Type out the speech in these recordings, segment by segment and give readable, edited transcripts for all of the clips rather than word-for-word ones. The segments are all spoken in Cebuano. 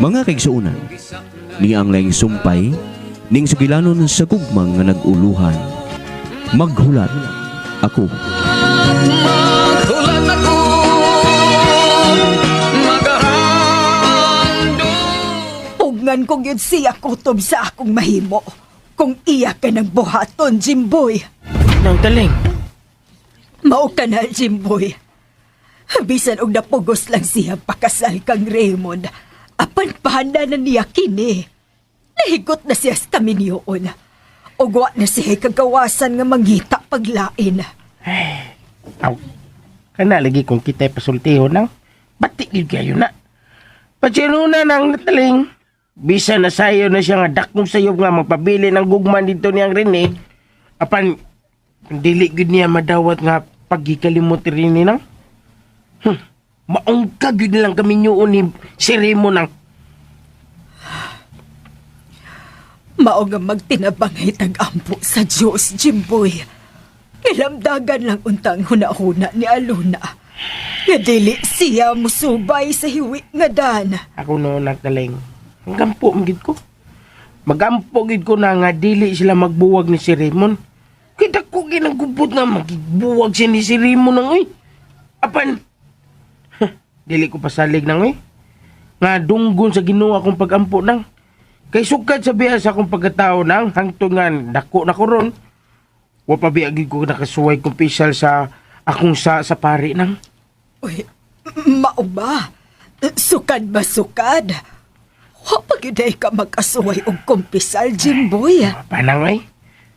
Mga kaigsuonan, niya ang laing sumpay ning sugilanon sa gugmang nga nag-uluhan. Maghulat ako. Maghulat ako, magarando. Pugnan ko gyud siya kutob sa akong mahimo. Kung iya ka ng buhaton, Jimboy. Nang taling. Mao ka na, Jimboy. Bisan og napugos lang siya pakasal kang Raymond. Apan pahanda na niya kini. Nahigot na siya sa kaminyoon. Ug wa na siya kagawasan nga mangita paglain. Aw, kana lagi kung kita'y pasultihon nang bati gyud kayo na. Patsinuna nang nataling. Bisa na sayo na siya nga dakong sayo nga magpabili ng gugman dito niyang Rene. Apan, dili gyud niya madawat nga pagikalimot ni Rene nang. Maungka gyud lang kami nyoon ni si Remo nang. Mao nga magtinabangay tag-ampo sa Dios, Jimboy. Ilamdagan lang untang huna-huna ni Aluna. Nga dili siya musubay sa hiwi nga dan. Ako noon nagtaling. Magampo man gid ko. Magampo gid ko na nga dili sila magbuwag ni si Raymond. Kita ko ginagubot nga magbuwag siya ni si Raymond nang uy. Apan, dili ko pasalig nang uy. Nga dunggon sa Ginoo akong pagampo nang. Kay sukad sa biya sa akong pagkatao nang hangtod nga dako na ko ron. Wa pa biya gid ko nakasuway kumpisal sa akong sa pari nang. Uy, mao ba? Sukad ba sukad? Wa pa gyud ay ka magkasuway og kumpisal, Jimboy. Panang ay.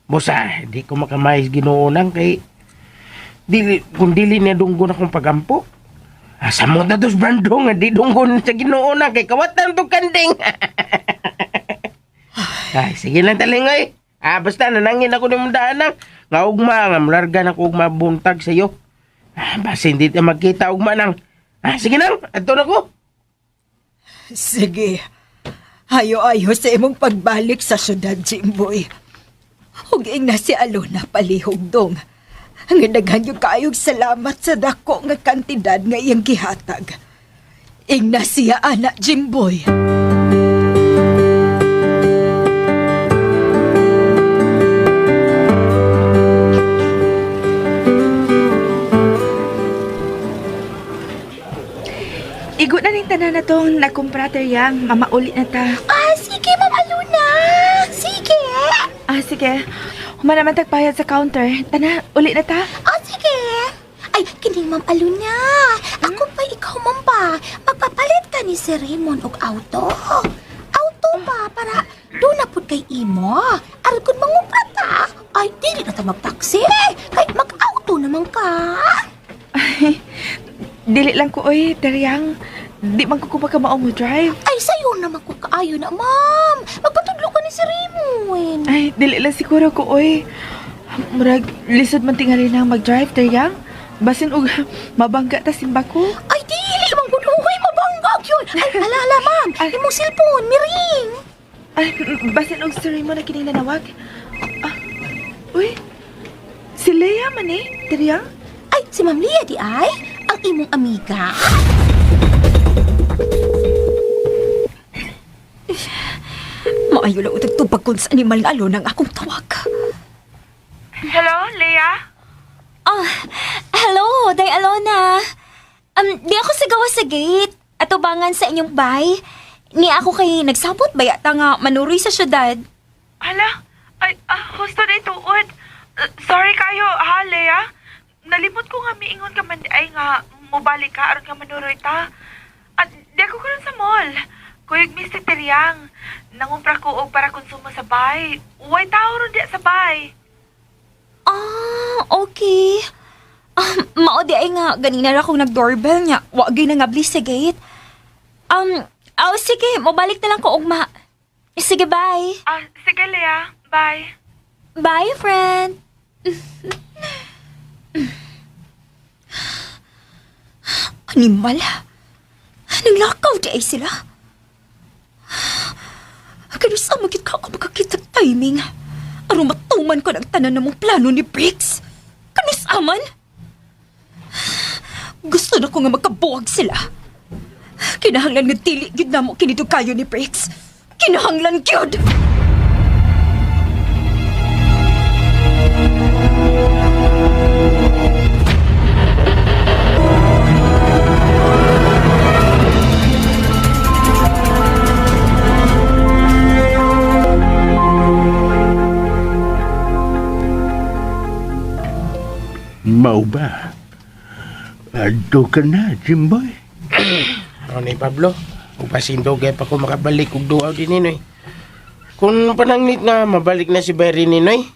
Bosa, di ko makamay Ginoo nang kay dili kung dili niya dunggon akong pagampo. Asa mo na dos brando nga di dunggon sa Ginoo nang kay kawatan to kanding. Ay, sige lang taling ay. Ah, basta nanangin ako ni mong daan nang nga ugma nga mularga na ko ugma buntag sa iyo. Ah, basta hindi ta magkita ugma nang. Ah, sige nang, adto na ko. Sige. Ayo-ayo sa imong pagbalik sa syudad, Jimboy. Ug na si Alona palihog dong. Ang daghan yung kaayog salamat sa dako nga kantidad nga iyang gihatag. Ing na siya, ana, Jimboy. Igo na ning tanan na tong nakumpra Teryang, mamauli na ta. Ah, sige, Ma'am Aluna. Sige. Ah, sige. Human naman tagbayad sa counter. Tana, uli na ta. Ah, sige. Ay, kining Ma'am Aluna. Ako pa ikaw, ma'am ba? Magpapalit ka ni si Raymond og auto. Auto ba? Para doon na pud kay imo. Aron kung mangumpra ta, ay, dili na ta magtaksi. Kay mag-auto naman ka. Ay, dili lang ko, oy, Teryang. Di man ko kumaka mo drive. Ay, sayo naman ko kaayo na, ma'am. Magpatudlo ka ni si Raymond. Ay, dili lang siguro ko, oy. Murag, lisod man tingali na mag-drive, Teryang. Basin og mabangga ta simba ko. Ay, dili man gud uy, mabangga gyud. Ay, alala, ma'am. Imong cellphone, miring. Ay, basin og si Raymond na kining nanawag. Ah, uy, si Leia man eh, Teryang. Ay, si Ma'am Lia di ay, ang imong amiga. Maayo lang utag tubag kun sa animal nga Alona ang akong tawag. Hello, Leia? Oh, hello, Day Alona. Di ako sa gawa sa gate. Atubangan sa inyong bay. Ni ako kay nagsabot ba yata nga manuroy sa syudad. Hala, ay, ah, husto na ituod. Sorry kayo, ha, Lea? Nalimot ko nga miingon ka man ay nga mobalik ka aron ka manuroy ta. At di ako karon sa mall. Kuyog mi si Teriang. Nangumpra ko og para konsumo sa bay. Way tao ron diya sa bay. Ah, okay. Ah, mao di ay nga ganina ra akong nag-doorbell niya. Wa gyud nangabli sa gate. Oh, sige, mobalik na lang ko ugma. Sige, bye. Ah, sige, Lea. Bye. Bye, friend. Animal. Nanglakaw di ay sila. Kano sa magit ka ako makakita timing. Aron matuman ko ng tanan ng mong plano ni Briggs. Kano sa man? Gusto na ko nga magkabuwag sila. Kinahanglan nga dili gyud namo kini dugayon ni Briggs. Kinahanglan gyud. Mao ba? Adto ka na, Jimboy. Ano ni Pablo? Upasindo kay pa ko makabalik og duaw din Noy. Kung panangnit nga mabalik na si Barry ni Noy,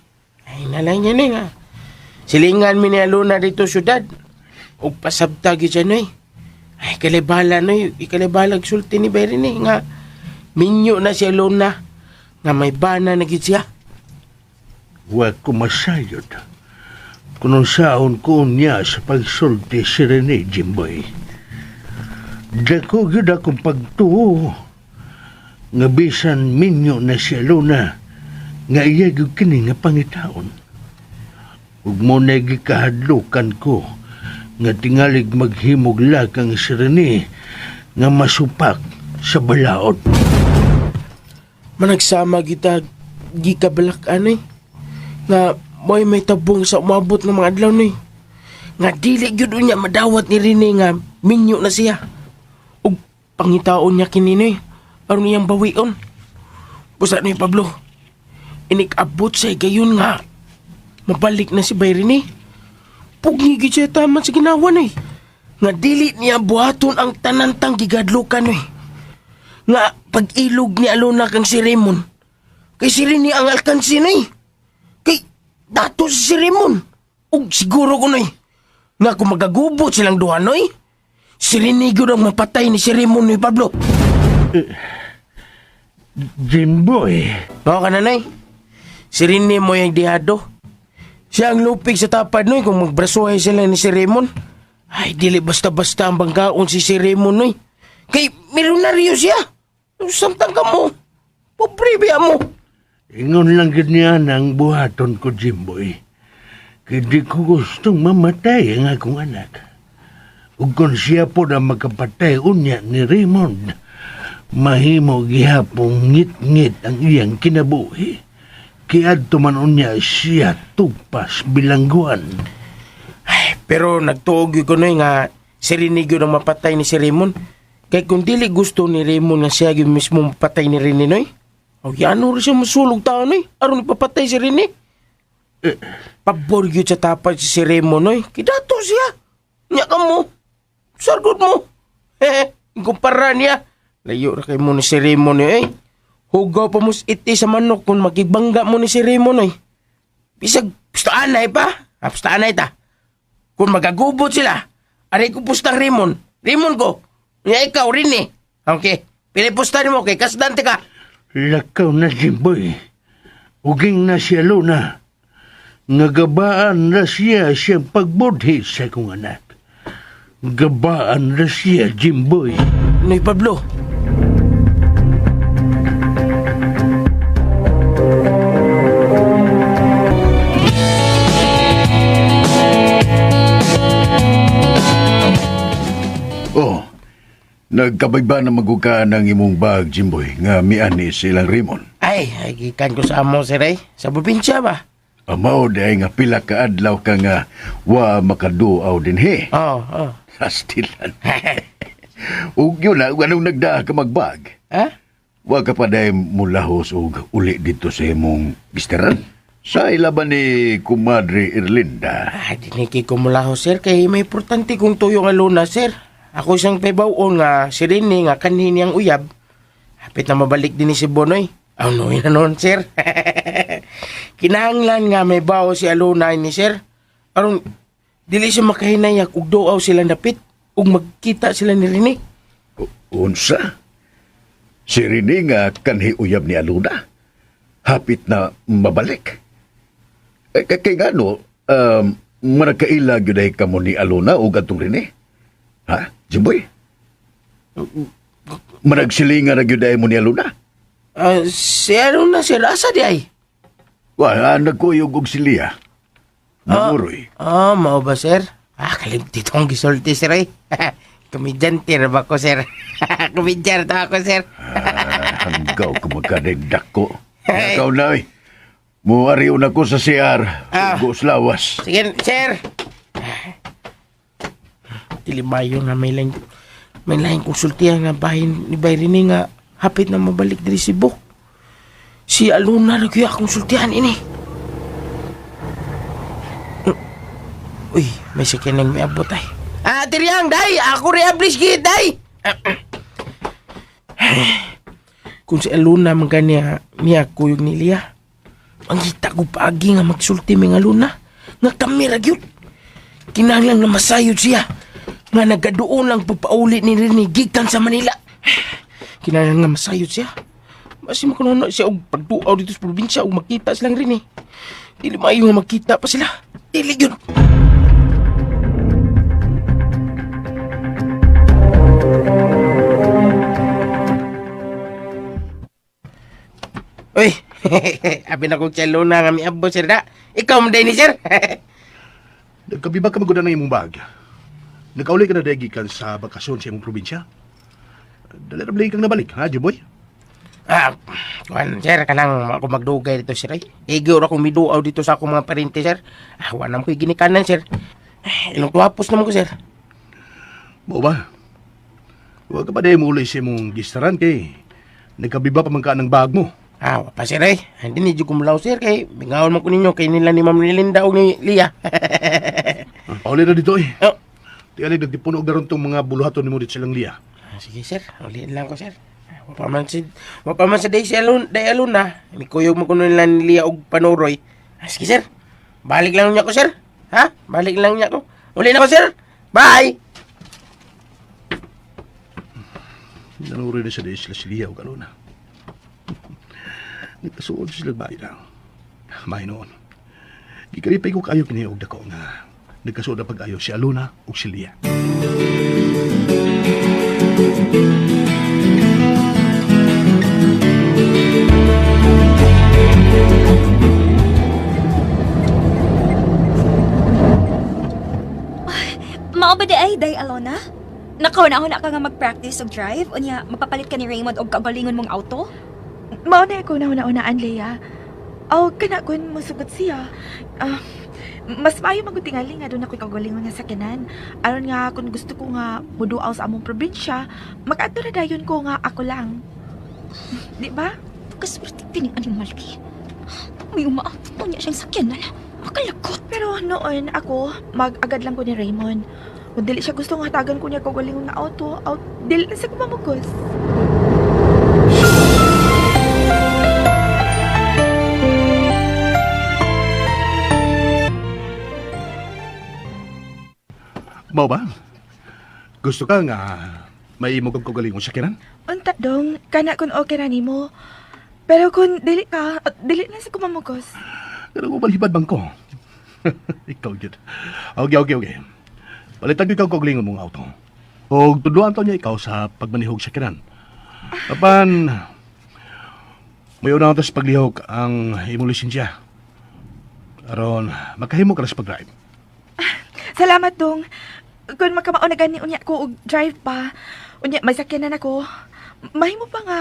ay nalay niya ni nga. Silingan mi ni Alona dito syudad. Ug pasabta gyud siya Noy. Ay kalibala Noy, ikalibalag sulti ni Barry ni nga minyo na si Alona nga may bana na gyud siya. Wa ko masayod. Kung saon ko niya sa pagsulti si Rene, Jimboy. Dako gyud akong pagtuo. Nga bisan minyo na si Alona, nga iya gyud kini nga pangitaon. Ug mo na gikahadlukan ko nga tingalig maghimog lakang si Rene nga masupak sa balaod. Managsama kita gikabalak ano eh. Nga mo'y may tabong sa umabot ng mga adlaw noy. Nga dili gyud unya madawat ni Rene nga minyo na siya. Ug pangitaon niya kini noy aron iyang bawion. Busa ni Pablo. Inikabot sa gayon nga mabalik na si Bay Rene. Pugni gyud siya taman sa ginawa noy. Nga dili niya buhaton ang tanantang gigadlokan noy nga pag-ilog ni Alona kang si Raymond. Kay si Rene ang alkansi na eh. Kay dato si Raymond. Ug siguro ko na eh. Nga kung magagubot silang duha noy, si Rene gyud ang mapatay ni si Raymond ni Pablo. Jimboy, Mao ka na nay. Si Rene mo yung dihado. Siya ang lupig sa tapad noy kung magbrasuhay sila ni si Raymond. Ay, dili basta-basta ang banggaon si si Raymond noy. Kay milyonaryo siya. Samtang ka mo. Pobre biya mo. Ingon lang gid niya ang buhaton ko, Jimboy. Kay di ko gustong mamatay ang akong anak. Ug kung siya po na makapatay unya ni Raymond, mahimo gihapong ngit-ngit ang iyang kinabuhi. Kaya man unya siya tugpas bilangguan. Ay, pero nagtuog yun ko noy nga si Rene gyud ang mapatay ni si Raymond. Kay kung dili gusto ni Raymond nga siya gyud mismo mapatay ni Rene noy. O ano rin siya masulog tao noy. Aron ipapatay si Rene. Eh, pabor gyud sa tapad si Raymond noy. Kidato siya. Nya ka mo. Sargod mo. Eh, kumpara niya. Layo ra kay mo ni si Raymond noy. Eh. Hugaw pa mo iti sa manok kung makibangga mo ni si Raymond noy. Bisag gusto anay pa. Ah, gusto anay ta. Kung magagubot sila, aray ko pustang Raymond. Raymond ko. Nga ikaw rin eh. Okay. Pilipusta mo kay kasdante ka. Lakaw na, Jimboy. Uging na siya luna. Nga gabaan na siya siyang pagbudhi sa akong anak. Gabaan na siya, Jimboy. Noy Pablo. Oh, nagkabay ba na maguka ng imong bag, Jimboy, nga miani silang Raymond? Ay, ay gikan ko sa amo si Ray. Sa probinsya ba? Amao di nga pila ka adlaw ka nga wa makaduaw din he. Oo, oh, oh. Astilan. Ug yun na, anong nagdaa ka magbag? Ha? Wa ka pa dahil mulahos og uli dito sa imong gisteran? Sa ilaban ni Kumadre Erlinda. Ah, diniki ko mula ho, sir. Kay may importante kong tuyong aluna, sir. Ako isang pebawon nga si Rene nga kanhin niyang uyab. Hapit na mabalik din ni si Bonoy. Aw, no, na noon, sir. Kinahanglan nga may bawo si Alona ni sir. Aron, dili siya makahinayak ug duaw sila napit ug magkita sila ni Rene. Unsa? Si Rene nga kanhi uyab ni Aluna. Hapit na mabalik. Eh, kay kay ngano, managkaila gyud ay kamo ni Aluna o atong Rene? Ha? Jimboy? Managsilingan na gyud ay mo ni Aluna? Ah, si Alona, sir, asa di ay? Wa, nagkuyog og silya. Nanguroy. Ah, mao ba, sir? Ah, kalimti tong gisulti, sir, eh. Komedyante ra ba ko, sir? Komedyante ako, sir. Ah, hanggaw ko magkanig dako. Ikaw na eh. Muariw na ko sa CR. Ah. Ugos lawas. Sige, sir. Dili mayo nga may laing konsultihan nga bahin ni Bay Rene nga hapit na mabalik diri Cebu. Si Aluna ra gyud akong sultihan ini. Uy, may sakyan nang miabot ay. Ah, Tiryang, day! Ako rin ablis gid, day! Kung si Aluna man kaniya, niya kuyog ni Lia. Mangita ko paagi nga magsulti mi nga Luna. Nga kami ra gyud. Kinahanglan nga masayod siya. Nga nagaduon lang pagpauli ni Rene gikan sa Manila. Kinahanglan nga masayod siya. Basi makuno siya og pagduaw dito sa probinsya og makita silang Rene. Dili maayo nga makita pa sila. Dili gyud. Uy, abi na kong si Luna nga miabot sir da. Ikaw man ni sir. Nagkabiba ka magudan ng imong bag. Nakauli ka na dahil gikan sa bakasyon sa imong probinsya. Dali ra kang nabalik, ha, Jiboy? Ah, kuan sir, kanang ako magdugay dito sir. Ay. Igo ra akong miduaw dito sa akong mga parente sir. Ah, wa na ko'y ginikanan sir. Ah, ilong tuwapos naman ko sir. Mao ba? Huwag ka pa dahil muli sa imong gistaran kay nagkabiba pa man ka ng bag mo. Ah, wa pa sir ay. Hindi ni jud kumulaw sir kay bingawon man ko ninyo kay nila ni Ma'am Linda og ni Lia. Pauli na dito eh. Oh. Tingali nagtipuno og daron tong mga buluhaton nimo dito silang liya. Ah, sige sir, uliin lang ko sir. Ah, wa pa man sa day si Alun, day Aluna. Mikuyog man kuno nila ni Lia og panuroy. Ah, sige sir. Balik lang niya ko sir. Ha? Balik lang niya ko. Uli na ko sir. Bye. Nanuri na sa dahil sila si Lia og Alona. Nagkasuod sila bahay lang. May noon. Gikalipay ko kayo kini og dako nga nagkasuod na pag-ayo si Alona ug si Lia. Mao ba di ay, Day Alona? Nakauna-una ka nga mag-practice og drive, unya magpapalit ka ni Raymond og kagalingon mong auto? Mao na ako na una-unaan, Leia. Aw, kana kun musugot siya. Ah, mas maayo man gud tingali nga doon ako'y kagalingon nga sakyanan. Aron nga kung gusto ko nga muduaw sa among probinsya, makaadto ra dayon ko nga ako lang. Di ba? Pagkaswerte pining animal ki. May umaabot niya siyang sakyanan. Makalagot. Pero noon ako, mag-agad lang ko ni Raymond. Kung dili siya gusto nga hatagan ko niya kagalingon nga auto, out, dili na siya kumamugos. Mao ba? Gusto ka nga may imo kang kagalingon sakyanan? Unta dong, kana kun okay na nimo. Pero kung dili ka, dili na siya kumamugos. Pero kung balhibad bang ko? Ikaw gyud. Okay, okay, okay. Palitan ko ikaw kagalingon mong auto. O tudluan to niya ikaw sa pagmanihog sa kiran. Apan, may una sa paglihok ang imong lisensya. Aron, makahimo ka na sa pag-drive. Salamat dong. Kung makamao na gani unya ko og drive pa, unya may sakyanan ako. Mahimo pa nga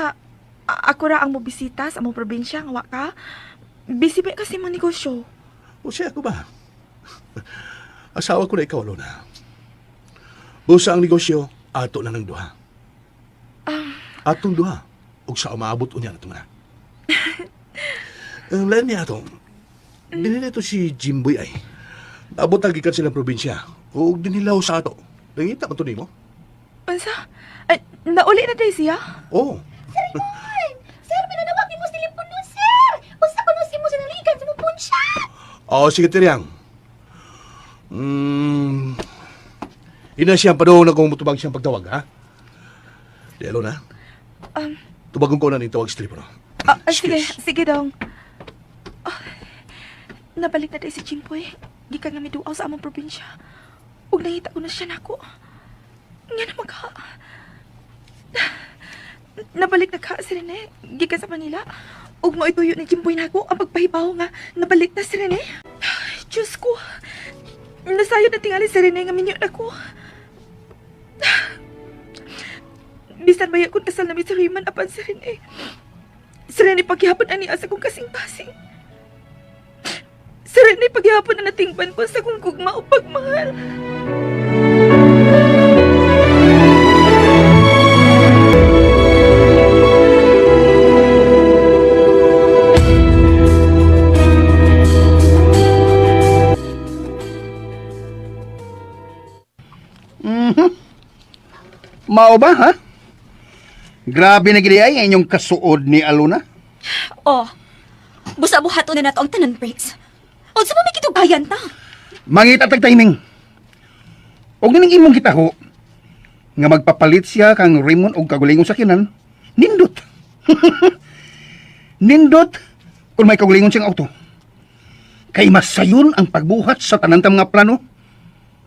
ako ra ang mobisita sa among probinsya nga wa ka. Busy ba kasi mo negosyo? O siya ako ba? Asawa ko na ikaw, Lona. Busa ang negosyo, ato na ng duha. Atong duha. Ug sa umaabot unya na na. Ang lain niya ato, dinila ito si Jimboy ay. Naabot ang gikan silang probinsya. O dinilaw sa ato. Nangita man to nimo? Unsa? Ay, nauli na day siya? Oo. Sir, pinanawag ni mo sa telepono, sir! Usa ko si mo sinaligan sa mong siya! Oo, sige, Tiryang. Ina siya pa doon na kung mutubag siyang pagtawag, ha? Di, Alona. Tubagon ko na ning tawag sa telepono. Ah, ah, sige, Excuse. sige dong. Ah, nabalik na day si Jimboy. Gikan nga miduaw sa among probinsya. Ug nangita ko na siya nako. Nga na magka. Nabalik na ka si Rene. Gikan sa Manila. Ug mo'y tuyo ni Jimboy nako ang pagpahibaw nga nabalik na si Rene. Ay, Diyos ko. Nasayod na tingali si Rene nga minyo nako. Bisan baya kung kasal nami si Raymond apan si Rene. Si Rene paghihapon ani sa kong kasing-kasing. Si Rene paghihapon na natingban ko sa kong gugma o pagmahal. Mao ba, ha? Grabe na gid ay ang inyong kasuod ni Aluna. Oh, busa buhato na nato ang tanan, Briggs. Unsa man may kitugayan ta? Mangita tag timing. Og nining imong gitaho nga magpapalit siya kang Raymond og kagulingon sakyanan, nindot. Nindot kung may kagulingon siyang auto. Kay masayon ang pagbuhat sa tanan ta mga plano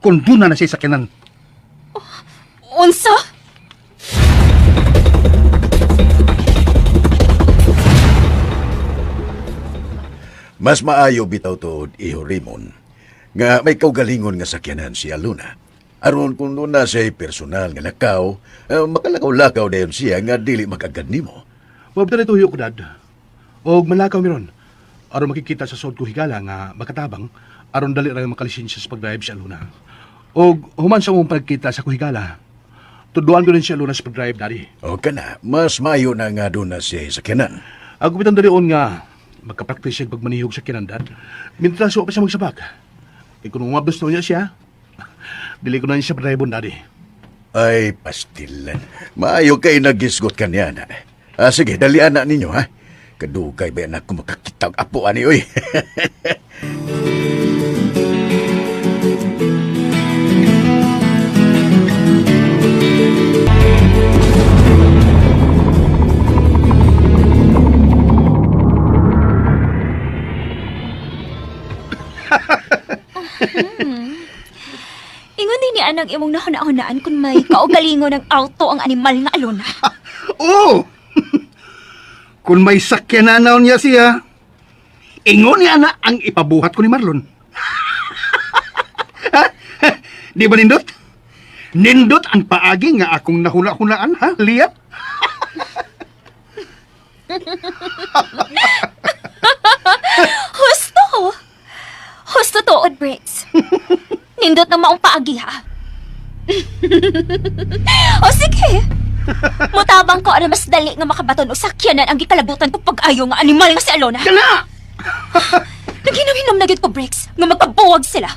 kung doon na na siya sakyanan. Unsa? Mas maayo bitaw tuod iho Raymond nga may kaugalingon nga sakyanan si Aluna. Aron kung doon na siya'y personal nga lakaw, makalakaw-lakaw dayon siya nga dili makagad nimo. Wa ba tuyo ko, Dad? Og malakaw miron. Aron makikita sa suod ko higala nga makatabang, aron dali ra makalisensya sa pag-drive si Aluna. Og human sa mong pagkita sa kuhigala, tuduan ko rin si Aluna sa pag-drive, Daddy. O kana, mas maayo na nga doon na siya sakyanan. Ako bitang dalion nga magka-practice siya pagmanihog sa kinan, Dad. Mintras wa pa siya magsabak. Kay kung umabdos na niya siya, dili ko na niya siya pa-drive, Daddy. Ay, pastilan. Maayo kay nagisgot ka niya na. Ah, sige, dalian na ninyo, ha? Kadugay ba na ako makakita og apo ani, oy. Ingon din ni anang imong nahuna-hunaan kung may kaugalingon ng auto ang animal nga Alona. Oo! Kung may sakyanan na niya siya, ingon niya na ang ipabuhat ko ni Marlon. Ha? Di ba nindot? Nindot ang paagi nga akong nahuna-hunaan, ha, Lia? Husto! Husto tuod, Briggs. Nindot na maong paagi, ha? O sige! Mutabang ko ano mas dali nga makabaton og sakyanan ang gikalabutan ko pag-ayo nga animal nga si Alona. Kana! Naghinam-hinam na gyud ko, Briggs, nga magpabuwag sila.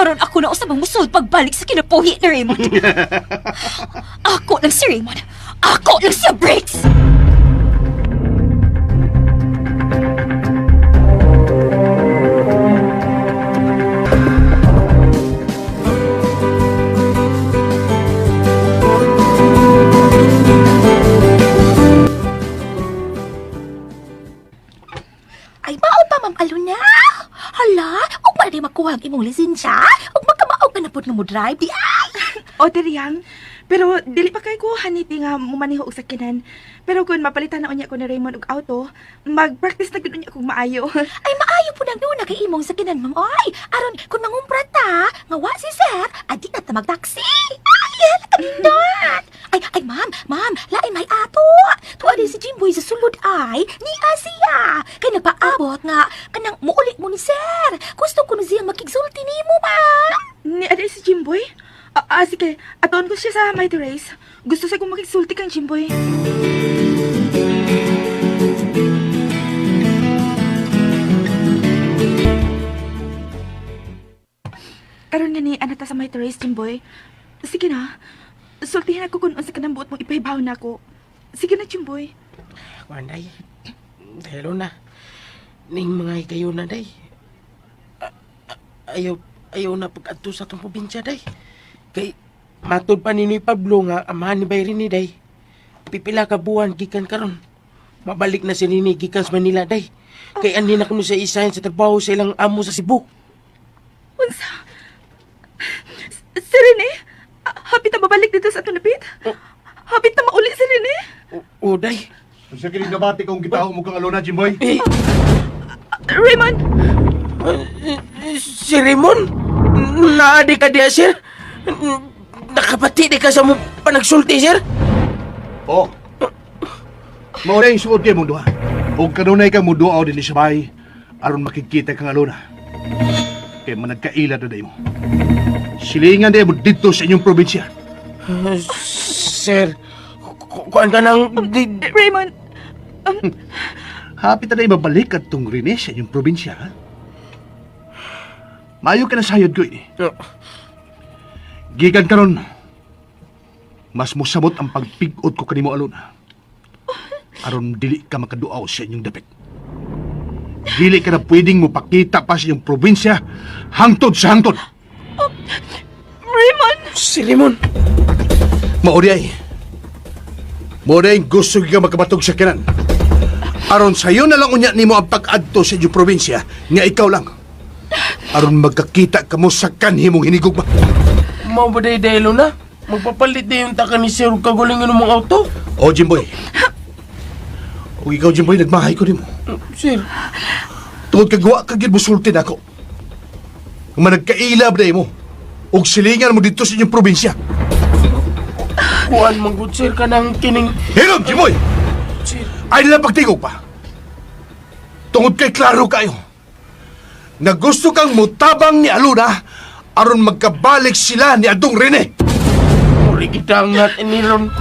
Aron ako na usab ang musud pagbalik sa kinabuhi ni Raymond. Ako lang si Raymond. Ako lang siya, Briggs! Ay, mao pa, Ma'am Aluna. Hala, ug wala di makuha ang imong lisensya. Ug magkamao ka na pud mo drive di ay. O, Diriang, pero dili pa kay ko haniti nga mumaniho og sakyanan. Pero kung mapalitan na unya ko ni Raymond og auto, mag-practice na gud unya kog maayo. Ay, maayo po nang nuna kay imong sakyanan, ma'am. Ay, aron kung mangumpra ta, nga wa si sir, adi na ta magtaksi. Ay, hala kanindot. Ay, ay, ma'am, ma'am, lain may ato. Tuwa din si Jimboy sa sulod ay, ni Asia. Kay nagpaabot nga, kanang muuli mo ni sir. Gusto ko na siyang makigsulti nimo, ma'am. Ni adi si Jimboy? Sige, atuon ko siya sa my terrace. Gusto sa kong makigsulti kang Jimboy. Karon nga ni anata sa my terrace, Jimboy. Sige na. Sultihin ako kung unsa ka nang buot mong ipahibaw na ako. Sige na, Jimboy. Kuan, day. Dahil na. Ning mga ikayo na, day. Ayaw, ayaw na pag-adto sa atong probinsya, day. Kay, matod pa ni Noy Pablo nga amahan ni Bayrin ni, day. Pipila ka buwan gikan karon. Mabalik na si Nini gikan sa Manila, day. Kay anhin na kuno sa isahin sa trabaho sa ilang amo sa Cebu. Unsa? Si Rene? Hapit na babalik dito sa atong lapit? Hapit na mauli si Rene? O, day. Sa kinig nabati kong gitaho mo kang Alona, Jimboy. Eh, Raymond! si Raymond? Naadi ka diya, sir? Nakapati di ka sa mo panagsulti, sir? Oh. Mao na yung suod kay mong duha. Ug kanunay kang muduaw dinhi sa bahay aron makikita kang aluna. Kay managkaila na day mo. Silingan day mo didto sa inyong probinsya. Sir, kuan ka nang... Raymond, Hapit na day mabalik at tong Rene sa inyong probinsya, ha? Maayo ka na sayod ko ini. Gikan karon, mas mosamot ang pagpig-ot ko kanimo aluna. Aron dili ka makaduaw sa inyong dapit. Dili ka na pwedeng mopakita pa sa inyong probinsya hangtod sa hangtod. Raymond! Si Raymond. Mauri ay. Mauri ay gusto ka makabatog sa kinan. Aron sayo na lang unya nimo ang pag-adto sa inyong probinsya nga ikaw lang. Aron magkakita kamo sa kanhi mong hinigugma. Mao ba day dahil na? Magpapalit na yung taka ni Sir kagalingon mong auto. O Jimboy. O ikaw Jimboy, nagmahay ko nimo. Sir, Tungod kag wa ka gyud mosulti nako. Kung managkaila ba mo? Og silingan mo dito sa inyong probinsya. kuan man gud sir ka nang kining... Hinom, Jimboy! Sir, Ay lang pagtingog pa. Tungod kay klaro kayo. Na gusto kang mutabang ni Aluna aron magkabalik sila ni Adong Rene. muri kita ang natin ni Ron.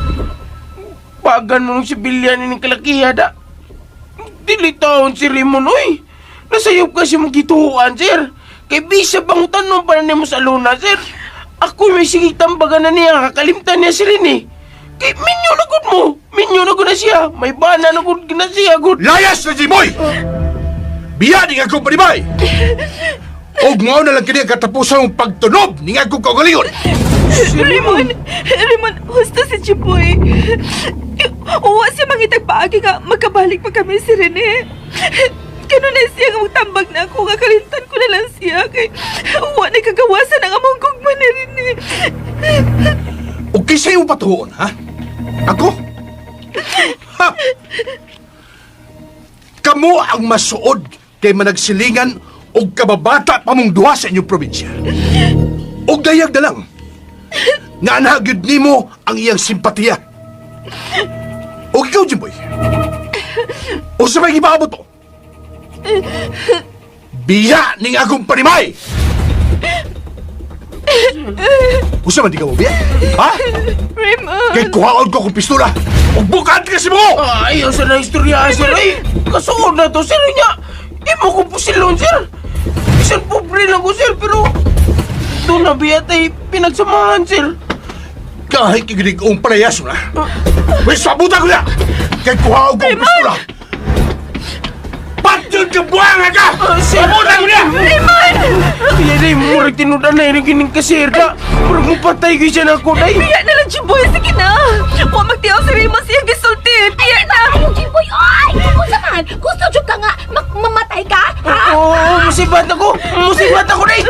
Pagan mo nung sibilyan ni kalakiha da. Dili taon si Raymond, oy. Nasayop kasi mong gituhuan, sir. Kay bisa bang tanong pa na nimo sa luna, sir. Ako may sige tambagan na niya, kakalimtan niya si Rene. Kay minyo na gud mo. Minyo na gud na siya. May bana na gud na siya gud. Layas na Jimboy! Biya ni akong panibay! Og mao na lang kini ang katapusan mong pagtunob ni akong kaugalingon. Raymond! Raymond, husto si Jimboy. Uwa siya mangitag paagi nga magkabalik pa kami si Rene. Kano na siya nga magtambag na ako, nga kalintan ko na lang siya. Kay uwa na kagawasan ang among gugma ni Rene. Og kinsa imong patuon, ha? Ako? Ha! Kamo ang masuod kay managsilingan og kababata pa mong duha sa inyong probinsya. Og dayag na lang. Nga ana gyud nimo ang iyang simpatiya. Og ikaw, Jimboy. Unsa may gipaabot to? Biya ning akong panimay! Unsa man di ka mo biya? Ha? Raymond! Kay kuhaon ko akong pistola! Ug bukahan ka si mo! Ayaw sa na istorya, sir. Ay, kasuod na to, sir. Nya, imo ko pusilon, sir. Bisan pobre lang ko, sir, pero doon na biyat ay pinagsamahan, sir. Kahit kiginig ang palayaso na. May sabutan ko na! Kay kuhaon ko akong pistola! Patyon ka buwanga ka! Ah, sir. Sabutan ko na! Raymond! Kaya day, murag tinudan na yun kining kasir ka. Murag mo patay ko siya na ako, day. Piya na lang, Jimboy! Sige na! Huwag magtiyaw si Raymond siyang gisulti! Piya na! Ayaw, Jimboy, oy! Unsa man? Gusto jud ka nga mamatay ka? Ha? Oo, musibat ako. Musibat ako, day.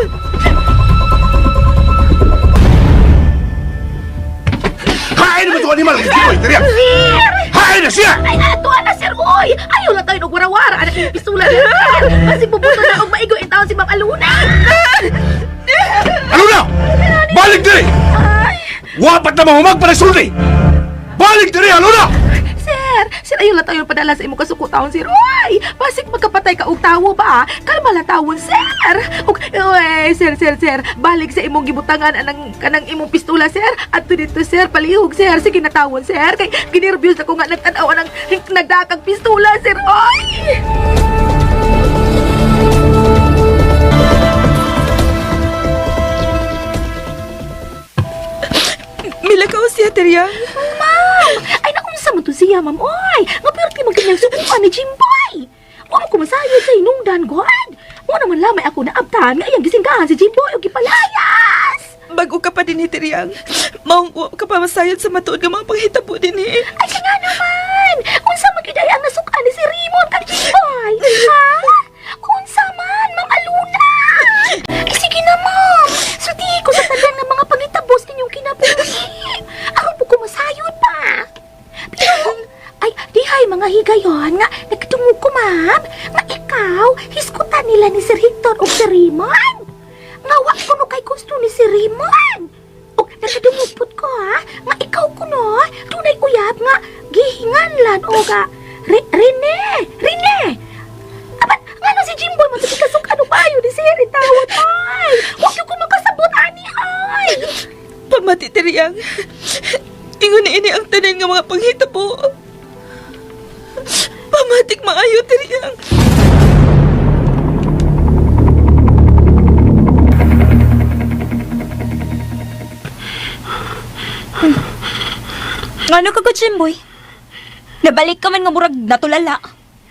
Hain naman itong animal! Jimboy, tariya! Hain na siya! Ay, ato na sir, oy! Ayaw na tayo nagwarawara. Anak yung pistula niya, sir! Kasi bubuto na og maigo in taon si Ma'am Aluna! Ano na? Balik diri! Wapat na mahumag para sulti! Balik diri, ano na? Sir, sir, ayaw na tayo padala sa imong kasukutaon, sir. Oy! Basig magkapatay ka og tawo ba? Kalma la tawon, sir! Og, oy, sir, sir, sir, balik sa imong gibutangan anang kanang imong pistula, sir. Adto dito, sir, palihog, sir. Sige na tawon, sir. Kay ginerbyos ako nga nagtan-aw anang nagdakag pistula, sir. Oy! Milakaw siya, Terya. Ma'am! Ay, naunsa man to siya, ma'am. Oy! Nga perti man kanyang subukan ni Jimboy! Wa mo kumasayod sa inungdan, God! Mo naman lamay ako naabtan nga iyang gisinggahan si Jimboy og gipalayas! Bago ka pa din, Terya. Maong wa ka pa masayod sa matuod nga mga panghitabo din eh. Ay, kaya nga naman! Unsa man gyud ay ang nasukan ni si Raymond kang Jimboy? Ha? Unsa man, Ma'am Aluna? Ay, sige na, ma'am. Sultihi ko sa tanan nga mga pangitabos ninyong kinabuhi. Aron po kumasayod pa. Pero, ay, dihay mga higayon nga nagtungog ko, ma'am, nga ikaw, hiskutan nila ni Sir Hector o Sir Raymond. Nga wa kuno kay gusto ni Sir Raymond. Og Nakadungog pud ko ha, nga ikaw kuno, dunay uyab nga gihinganlan o ga Rene, Rene. Apan ngano si Jimboy man kasuk ano payo ni sir tawad ay. Wa gyud ko makasabot ani ay. Pamati, Tiriyang. Ingon ni ini ang tanan nga mga panghitabo. Pamatik maayo, Tiriyang. Ngano ka ko, Jimboy? Nabalik ka man nga murag natulala.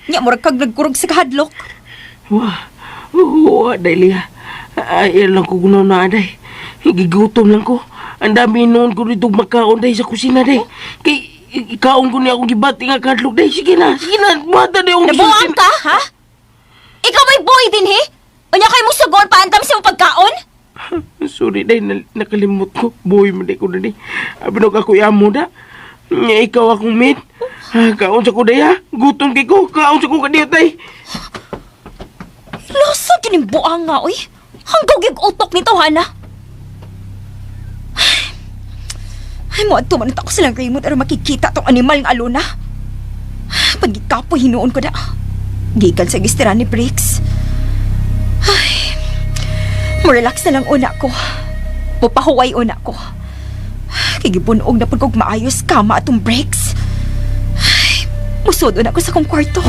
Nya murag kag nagkurog sa kahadlok. Wah, wa, day liya. Ay, lang ko gunaw na, day. Gigutom lang ko. Ang dami noon ko dito magkaon, day, sa kusina, day. Kay, ikaon ko niya akong gibati nga kadlok, day. Sige na, sige na. Mata, day, akong Nabuang ka, ha? Ikaw ba'y boy din, he? Unya kay mo sugon paantam sa imong pagkaon? Sorry, day. Nakalimot ko. Boy, man, day ko na, day. Abinog ako amo da. Nga, ikaw akong mate. Ah, kaon sa ko, day, ha? Gutom kay ko. Kaon sa ko kadiyo, day. Lasa kining buang nga, oy. Hanggaw gyud utok nito, Hana. Ay, mo adto man ako silang Raymond aron makikita tong animal nga aluna. Pagikapoy hinuon ko da. Gikan sa gistira ni Briggs. Ay, mo relax na lang una ko. Mupahuway una ko. Kay gibunog na pud kog maayos kama atong Briggs. Ay, musod una ko sa kong kwarto.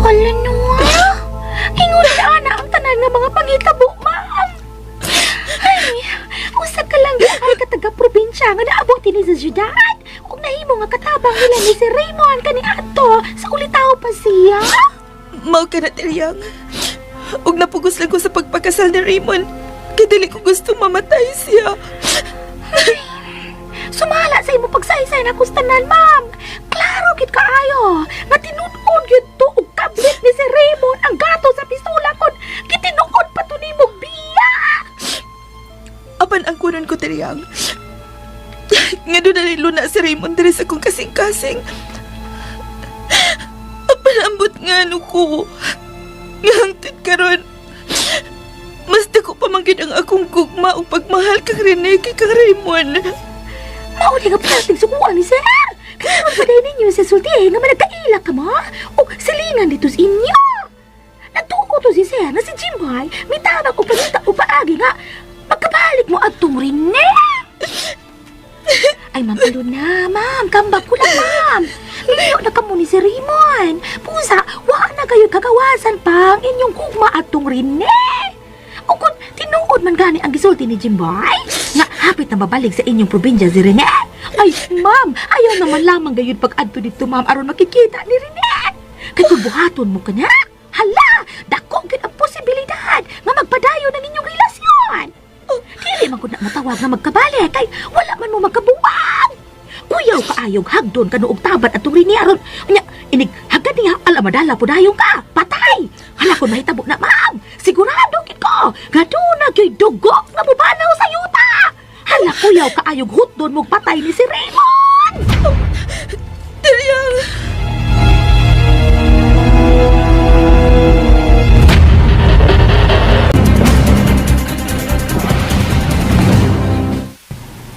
Hala no. ah. Ingon na ana ang tanan nga mga pangitabo, ma'am. Ay, usa ka lang ay ka taga probinsya nga naabot dinhi sa syudad. Ug nahimo nga katabang nila ni si Raymond kani adto sa ulitaw pa siya. Mao ka na, Tiriyang. Ug napugos lang ko sa pagpakasal ni Raymond. Kay dili ko gusto mamatay siya. Sumala sa imo pagsaysay na kustanan, ma'am. Klaro gid kaayo nga tinud-on gyud to og kablit ni si Raymond ang gato sa pistola kon gitinuod pa to nimo biya. Apan ang kunon ko, Tiriyang. Nga doon na luna si Raymond diri sa kong kasing-kasing. Apan ambot nga ano ko. Nga hangtod karon. Mas dako pa man gyud ang akong gugma ug pagmahal kang Rene kay kang Raymond. Mao di nga plastic sukuan ni sir. Kaya pa ninyo sa sulti nga managkaila ka mo o silingan dito sa inyo. Nagtuo to si sir na si Jimboy mitabang og pangita og paagi nga magkabalik mo adtong Rene. Ay, ma'am, alo na, ma'am. Kambag ko lang, ma'am. Liyo na kamo ni si Raymond. Pusa, wa na kayo kagawasan pa ang inyong gugma atong Rene. O kung tinuod man gani ang gisulti ni Jimboy, nga hapit na babalik sa inyong probinsya si Rene. Ay, ma'am, ayaw naman lamang gayud pag-adto dito, ma'am, aron makikita ni Rene. Kay kung buhaton mo ka na, hala, dako gid ang posibilidad nga magpadayon ang inyong relasyon. Dili man gud na matawag nga magkabalik kay wala man mo magkabuwag. Kuyaw kaayog hagdon kanu og tabat atong Rene aron nya inig hagad niya alamadala po dayon ka. Patay. Hala kon mahitabo na ma'am. Sigurado gid ko nga duna gyud dugo nga mubanaw sa yuta. Hala kuyaw kaayog hutdon mog patay ni si Raymond. Tiriyang!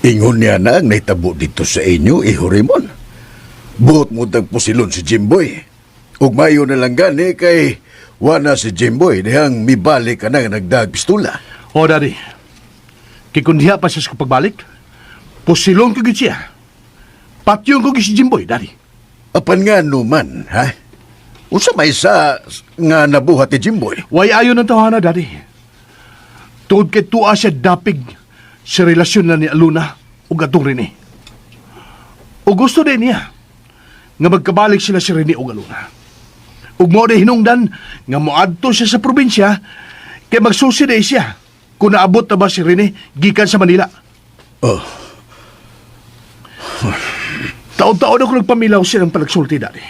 Ingon niya na ang nahitabo dito sa inyo, iho Raymond. Buot mo tagpusilon si Jimboy. Ug mayo na lang gani kay wana si Jimboy dihang mibalik ka na nga nagdag pistula. Oh, Daddy. Kay kung diha pa siya sa pagbalik, pusilon ko gyud siya. Patyon ko gyud si Jimboy, Daddy. Apan nga numan, ha? Unsa may sa nga nabuhat ni Jimboy? Way ayon ang tawhana, Daddy. Tungod kay tuwa siya dapig sa relasyon na ni Aluna ug atong Rene. O gusto din niya nga magkabalik sila si Rene ug Aluna. Ug mao di hinungdan nga moadto siya sa probinsya kay magsusi na siya kung naabot na ba si Rene gikan sa Manila. Oh, Taon-taon ako nagpamilaw siya ng palagsulti, Daddy.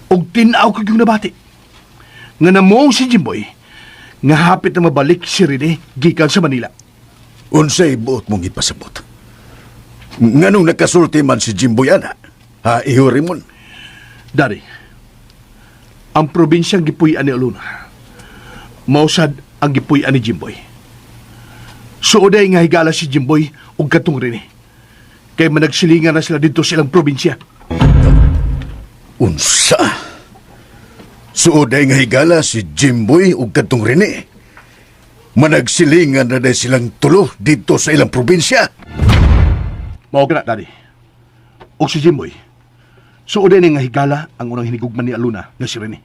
Ug tin-aw ko yung nabati. Nga namuong si Jimboy, nga hapit na mabalik si Rene gikan sa Manila. unsay buot mong ipasabot? Nganong nagkasulti man si Jimboy ana? Ha, iho Raymond? Daddy, ang probinsyang gipuy-an ni Aluna, mausad ang gipuy-an ni Jimboy. Suoday nga higala si Jimboy ug katong Rene. Kay managsilingan na sila dito sa ilang probinsya. Unsa? Suoday nga higala si Jimboy ug kadtong Rene. Managsilingan na day silang tulo dito sa ilang probinsya. Mao ka na, Daddy. Og si Jimboy, suoday ni nga higala ang unang hinigugman ni Aluna nga si Rene.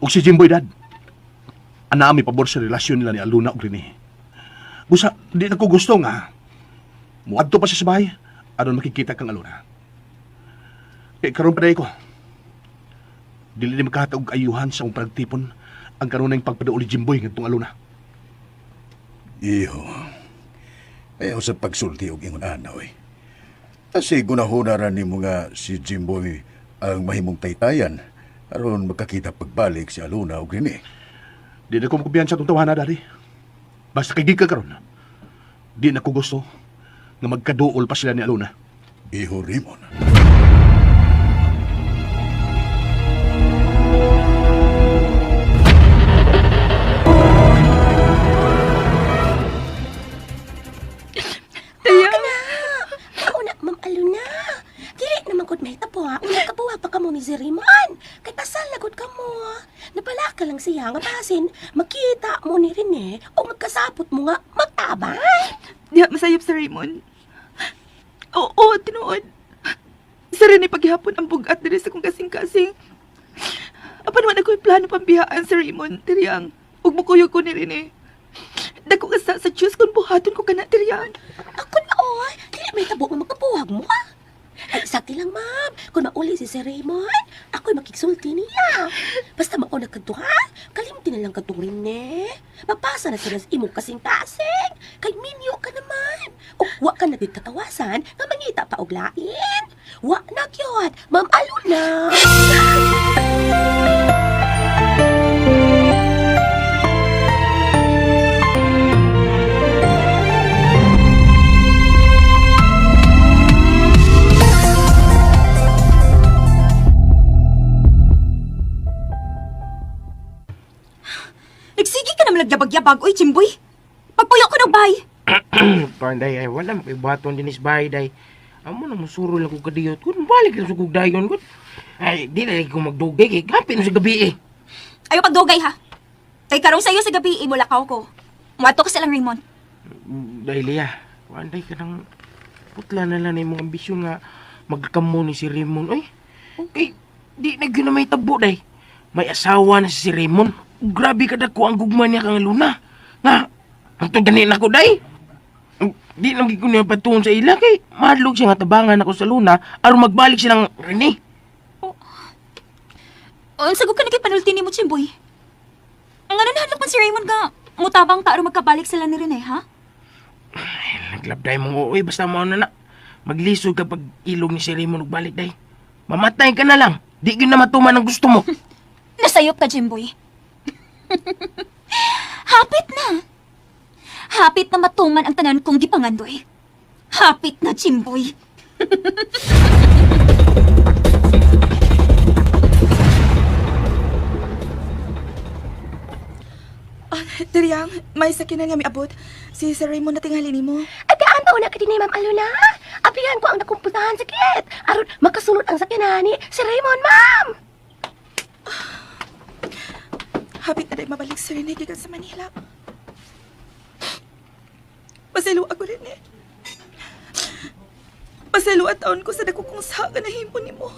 Og si Jimboy, Dad, ana mi pabor sa relasyon nila ni Aluna ug Rene. Busa, di na ko gusto nga. Muadto pa siya sa bahay, aron makikita kang Aluna. Kay karon pa ko. Dili ni makahatag og ayuhan sa akong pagtipon ang kanunay pagpaduol ni Jimboy ngadtong Aluna. Iho. Ayaw sa pagsulti og ingon ana oy. Kasi gunahuna ra nimo nga si Jimboy ang mahimong taytayan aron magkakita pagbalik si Aluna ug Rene. Di na ko makumpiyansa itong tawana, Daddy. Basta kay ka karon. Di na ko gusto nga magkaduol pa sila ni Aluna. Iho Raymond. Tiyang, Kauna, Ma'am Aluna. Dili naman gud mahitabo ha. Una kabuwag pa kamo ni si Raymond. Kay pasal na gud kamo. Napala ka lang siya nga basin makita mo ni Rene o magkasapot mo nga magtabang. diha masayop sa Raymond. Oo, tinuod. Sa Rene paghihapon ang bugat diri sa kong kasing-kasing. Apan wala ko'y plano pambihaan sa Raymond, Tiriyang. Ug mukuyog ko ni Rene. Dako ka sa Diyos kung buhaton ko kana, Tiriyang. Ako na oy, dili may tabo nga magkabuwag mo. ah. Ay, sakti lang, ma'am. Kung mauli si Sir Raymond, ako'y makigsulti niya. Basta mauna ka to, ha? Kalimti na lang ka tong Rene. Mapasa na sila sa imong kasing-kasing. Kay minyo ka naman. O, wa ka na gid katawasan nga mangita pa og lain. Wa na gyud, Ma'am Aluna. Nagsige ka naman nagyabag-yabag, oy, Jimboy. Pagpuyo ko ng bay. Panday ay wala may baton dinis bahay day. Amo na musuro lang ko kadiyot kun balik lang sa kog dayon kun. Ay di na ko magdugay kay kapin sa gabi eh. Ayaw pagdugay ha. Kay karong sayo sa gabi, imulakaw ko. Muadto ka sa lang, Raymond. Dahil liya, panday ka nang putla na lang imong ambisyon nga magkamo ni si Raymond oy. Kay di na gyud na may tabo day. May asawa na si Raymond. Grabe ka dako ang gugma niya kang Luna. Nga, ang gani na ko day. Di lang gid ko niya patuon sa ila kay mahadlok siya nga tabangan ako sa Luna aron magbalik siya ng Rene. Unsa gud ka na kay panulti nimo, Jimboy? Ang ano nahadlok man si Raymond nga, mutabang ta aron magkabalik sila ni Rene, ha? Naglabday mong uwi, basta mo na na. Maglisod ka pag ilog ni si Raymond ug balik day. Mamatay ka na lang. Di gyud na matuman ang gusto mo. Nasayop ka, Jimboy. Hapit na. Hapit na matuman ang tanan kong gipangandoy. Hapit na, Jimboy. Ah, Tiriyang, may sakinan nga miabot. Si Sir Raymond na tingali nimo. Ay, paan pa una ka din ni Ma'am Aluna? Ablihan ko ang nakumpuntahan sakit. Aron makasulod ang sakyanan ni si Raymond, ma'am. Hapit na rin mabalik si Rene gikan sa Manila. Paselo ako Rene. Paselo at taon ko sa dako kong saka na himo nimo.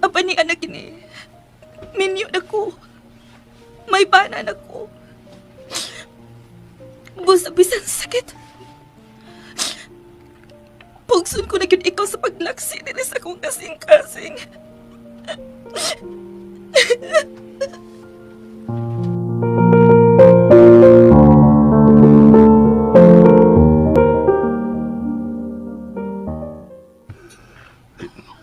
Apa ni anak ini? Minyo na ko. May bana na ko. Busa bisan sakit. Pugson ko na gyud ikaw sa paglaksi dinhi sa akong kasing-kasing.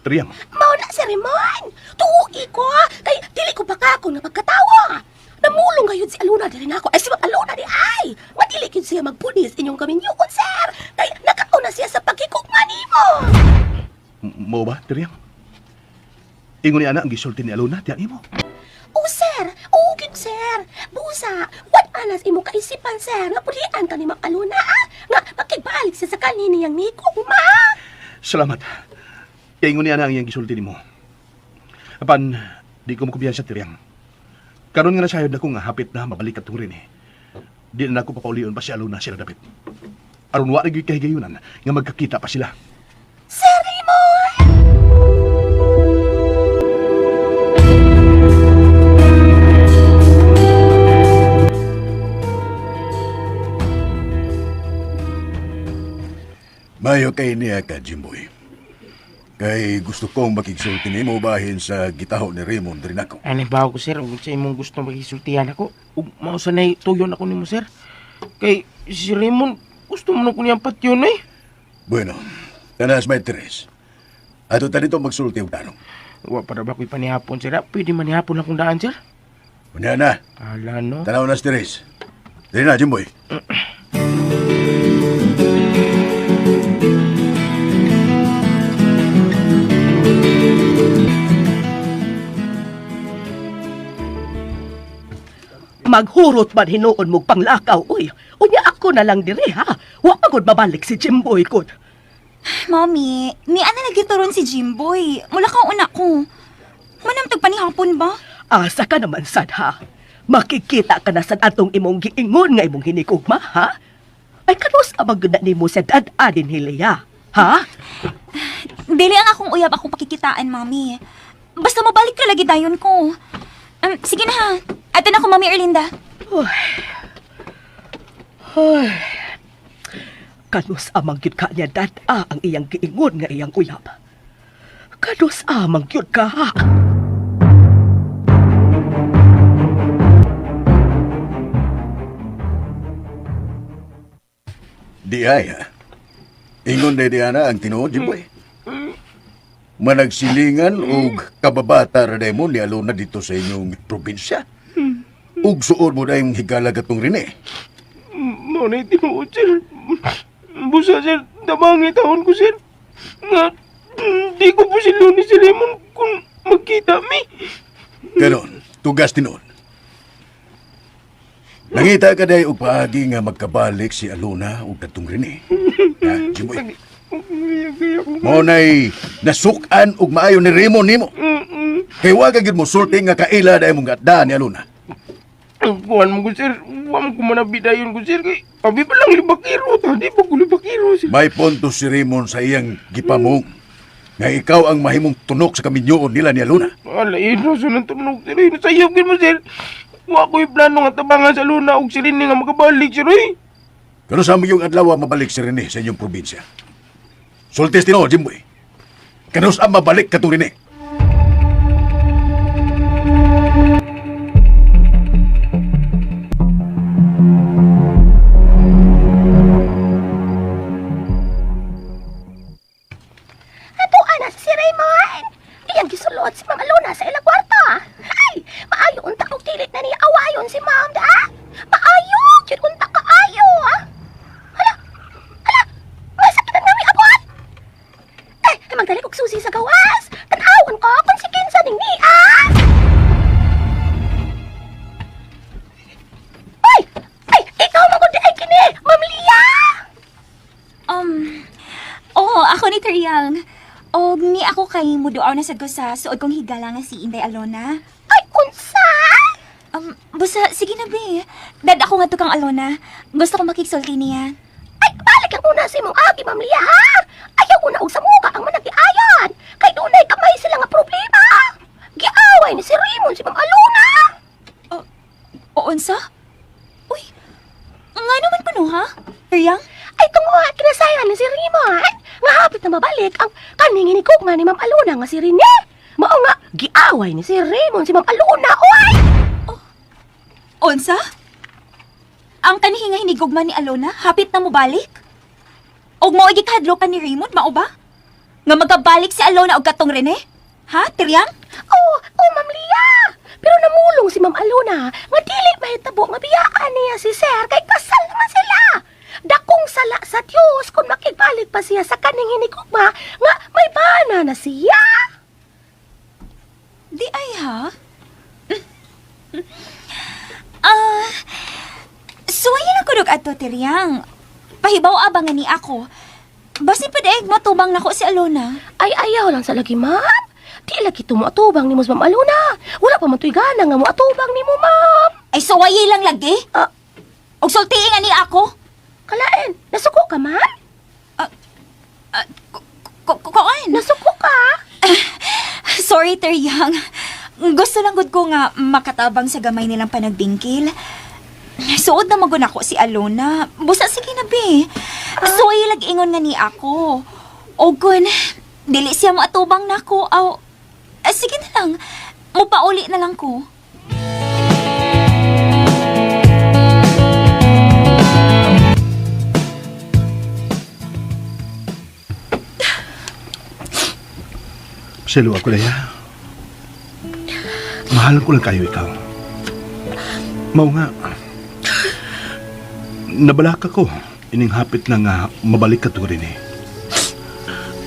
Triyang, Mao na si Raymond. Tuugi ko, kay dili ko baka ako nga pagkatawa. Namulong ngayon si Aluna diri nako. Ay si Ma'am Aluna di ay. Nga dili gyud siya magpunis inyong kaminyoon, sir. Kay nakauna siya sa pagkikugma nimo. Mo ba, Tiriang? Ingon ni ana ang gisulti ni Alona, tiyan imo. Oh, sir. Oo, gyud, sir. Busa, what anas imo kaisipan, sir, nga pulian ka ni Ma'am Alona, ah? Nga makigbalik siya sa kaniniyang nikugma. Salamat. Kaya ingon ni ana ang iyang gisulti nimo. Apan, di ko makumpiyansa, Tiriang. Karon nga nasayod na ko nga hapit na mabalik atong Rene. Di na nako papaulion pa si Alona sila dapit. Aron wa ra gyud kahigayunan nga magkakita pa sila. Sir Raymond! Mayo kay niya ka, Jimboy. Kay gusto kong makigsulti nimo bahin sa gitaho ni Raymond rin ako. Ano ba ako, sir? Ug sa imong gusto makisultihan ako. Ug mao sa nay tuyon ako nimo, sir. Kay si Raymond, gusto mo na ko niyang patyon eh. Bueno, tanas may tres. Ato ta dito magsulti og tanong. Wa para ba ko'y panihapon, sir? Ah, pwede manihapon akong daan, sir? Unya na, Ala, no? tanaw na si Teres. Dili na, Jimboy. Maghurot man hinuon mong panglakaw, uy. Unya ako na lang diri, ha? Wa pa gud mabalik si Jimboy ko. Mami, ni ana lagi turon si Jimboy. Mula ka una ko. Manam tagpanihapon ba? Asa ka naman sad, ha? Makikita ka na sad atong imong giingon nga imong hinikugma, ha? Ay kanus amang gud na nimo sa dad-adin hileya, ha? Dili ang akong uyab akong pakikitaan, Mami. Basta mabalik ka lagi dayon ko. Sige na ha. Ato na ko, Mami Erlinda. Ay. Kanus amang gyud ka niya dad-a ang iyang giingon nga iyang uyab. Kanus amang gyud ka, ha? Di ay, ha? Ingon na di ana ang tinuod, Jimboy. Managsilingan og kababata ra mo ni Alona dito sa inyong probinsya. Ug suod mo na yung higala katong Rene. Mao na tinuod, sir. Busa, sir. Tabangi taon ko, sir. Nga, di ko po sila ni si Raymond kung magkita mi. Karon, tugas tinuod. Nangita ka day og paagi nga magkabalik si Alona ug katong Rene. Ha, Jimboy? Mao nay nasuk-an og maayo ni Raymond nimo. Kay wa ka gyud mo sulti nga kaila day mong gatda ni Alona. Kuhan mo ko, sir. Wa mo ko manabidayon ko, sir. Kay, abi pa lang libakiro. Tadi pa ko libakiro, sir. May punto si Raymond sa iyang gipamong nga ikaw ang mahimong tunok sa kaminyoon nila ni Alona. Ala, ino sa nang tunog, sir. Ino, sayop gid mo, sir. Wa ko'y plano nga tabangan sa luna og si Rene nga makabalik, sir. Uy. Pero sa yung adlaw mabalik si Rene sa inyong probinsya. Sultis tinuod, Jimboy. Kanus ang mabalik katong Rene. Ato ana si Raymond. Iyang gisulod si Ma'am Alona sa ilang kwarto. Ay, maayo unta og dili na niya awayon si Ma'am da. Maayo, gyud unta kaayo. Ah. Hala. Hala. May sakit na mi abot. Ay, magdali kog susi sa gawas. Tan-awon ko kung si kinsa ning niya. Ay, ay, ikaw man gud ay kini, Ma'am Lia. Um, oo, ako ni Triang. O ni ako kay muduaw na sad ko sa suod kong higala nga si Inday Alona. Ay, unsa? Basta, sige na, be. Dad ako nga to kang Alona. Gusto ko makiksulti niya. Ay, balik ang una sa imong agi, Ma'am Lia, ha? Ayaw una og sa muka ang managiayan. Kay dunay kamay sila nga problema. Giaway ni si Raymond si Ma'am Alona. O, unsa? Uy, nga naman ko no, ha? Triang? Ay, tungod kinasayan ni si Raymond. Nga hapit na mabalik ang kaning nga ni Ma'am Alona nga si Rene. Mao nga, giaway ni si Raymond si Ma'am Alona, oy! Unsa? Ang kanhi nga hinigugma ni Alona, hapit na mobalik? Og mao gikahadlokan ni Raymond, mao ba? Nga magkabalik si Alona og katong Rene? Ha, Triang? Oh, oh, Ma'am Lia. Pero namulong Nagpulong si Ma'am Alona nga dili mahitabo nga biyaan niya si Sir kay kasal naman sila. Dakong sala sa Dios kung makigbalik pa siya sa kaning hinigugma nga may bana na siya. Di ay ha? Suwayin ang kunog ato, Tiriyang. Pahibaw abang nga ni ako. Basin pa daig matubang nako si Alona. Ay ayaw lang sa lagi, ma'am. Di lagi to mo atubang nimo sa Ma'am Alona. Wala pa man to'y gana nga mo atubang nimo, ma'am. Ay suwayi lang lagi. Ah. Og sultiin nga ni ako. Kalain, nasuko ka, ma'am? Kuan. Nasuko ka? Sorry, Teriyang. Gusto lang gud ko nga makatabang sa gamay nilang panagbingkil. Suod na magun ako si Alona. Busa sige na be. Suwayi lag ingon nga ni ako. O kun, dili siya moatubang nako. Aw, sige na lang. Mupauli na lang ko. Selo ako, Leia. Mahal ko lang kayo ikaw. Mao nga. Nabalaka ko. Ining hapit na nga mabalik ka to rin eh.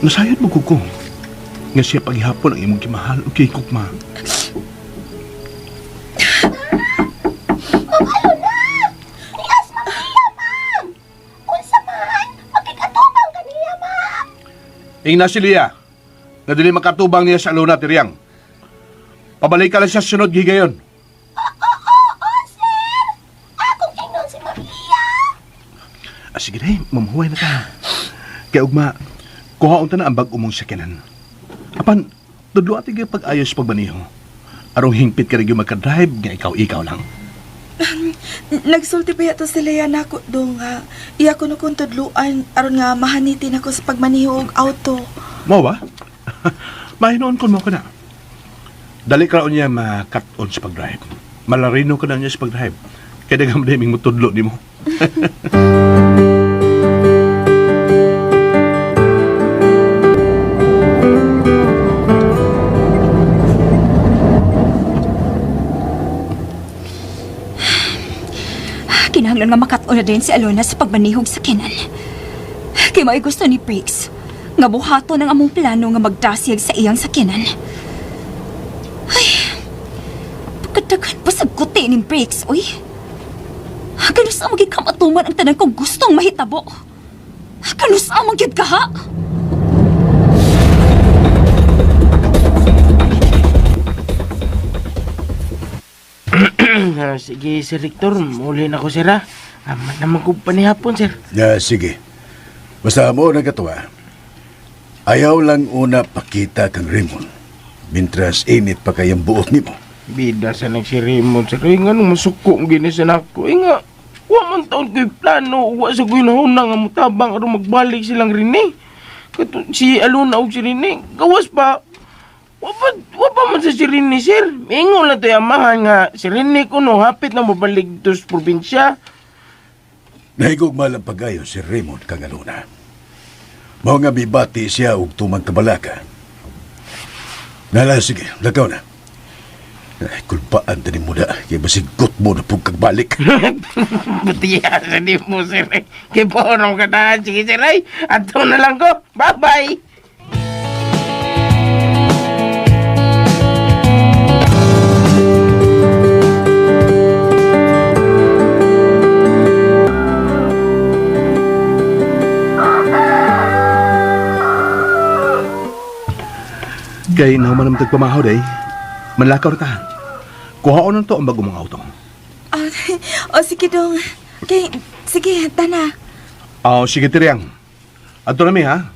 Nasayod mo ko. Nga siya paghihapon ang imong kimahal o kay kukma. Ma'am Alona! Nias, Ma'am Lia, ma'am! Unsa man, makikatubang ka niya, ma'am! Ing na si Leia. Na dili makatubang niya sa Alona, Tiriang. Pabalik ka lang siya sunod gigayon. Oo, sir! Akong ingon si Ma'am Lia! Ah, sige day, mamuhay na ka. Kaya ugma, kuhaon ta na ang bag-o mong sakyanan. Apan, tudlo ati gyud pag-ayos pagbaniho. Arong hingpit ka rin yung magka-drive, nga ikaw-ikaw lang. Nagsulti pa yato si Lea nako dong nga. Iya ko no kung tudluan aron nga mahanitin ako sa pagmaniho og auto. Mo ba? Mahinoon kon mo ka na. Dali ka niya ma-cut on sa pag-drive. Malarino ka na niya sa pag-drive. Kaya daghang madaming mutudlo nimo. Kinahanglan nga makat-on na din si Alona sa pagmanihog sa kinan. Kay mao'y gusto ni Briggs nga buhaton ang among plano nga magdasig sa iyang sakinan. Ay, pagkadaghan pa sa guti ni Briggs, uy. Kanus ang magig kamatuman ang tanan kong gustong mahitabo. Kanus ang magyud ka ha? Sige, Sir Victor, muli na ko, sir, ha? Aman naman ko pa ni hapon, sir. Ya, sige. Basta mo nagkatuwa. Ayaw lang una pakita kang Raymond. Mintras init pa kayang buot nimo. Bida sa nag si Raymond, sir. Ay, nga, nung masuko ang gini sa nako. Ay, nga, wa man taon ko'y plano. Wa sa ko'y nahuna nga mutabang aron magbalik silang Rene. Kato, si Alona o si Rene. Gawas pa, wa pa man sa si Rene, sir. Mingon lang to'y amahan nga si Rene ko no, hapit na mabalik to sa probinsya. Nahigugma lang pagayo si Raymond kang Alona. Mao nga bibati siya og tumang kabalaka. Nala, sige, lakaw na. Ay, kulpaan tani mo na, kay basigot mo na pug kagbalik. Butiya sa di mo, sir. Kay porong ka na. Sige, sir, ay. Ato na lang ko. Bye-bye. Kay naman naman tagpamahaw day, manlakaw ra ta. Kuhaon na to ang bago mong auto. Ah, o sige dong. Okay, sige, tana. Oh, sige Tiriang. Adto na mi ha.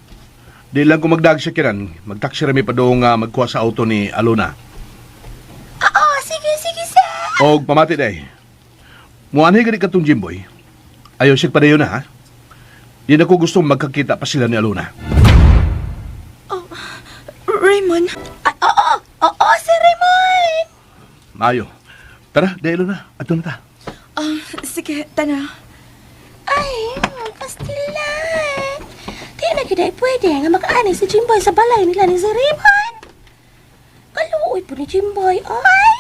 Di lang ko magdag sa kiran, magtaksi ra mi padung magkuha sa auto ni Alona. Oo, sige, sige, sir! Og pamati day. Muanhi gani katong Jimboy. Ayaw siya padayon na ha. Di na ko gusto magkakita pa sila ni Alona. Raymond, Ay, oo, oo, Sir Raymond! Maayo. Tara, di Alona. Adto na ta. sige, tana. Ay, pastilan! Di na gyud ay pwede nga makaani si Jimboy sa balay nila ni Sir Raymond. Kaluoy po ni Jimboy, ay!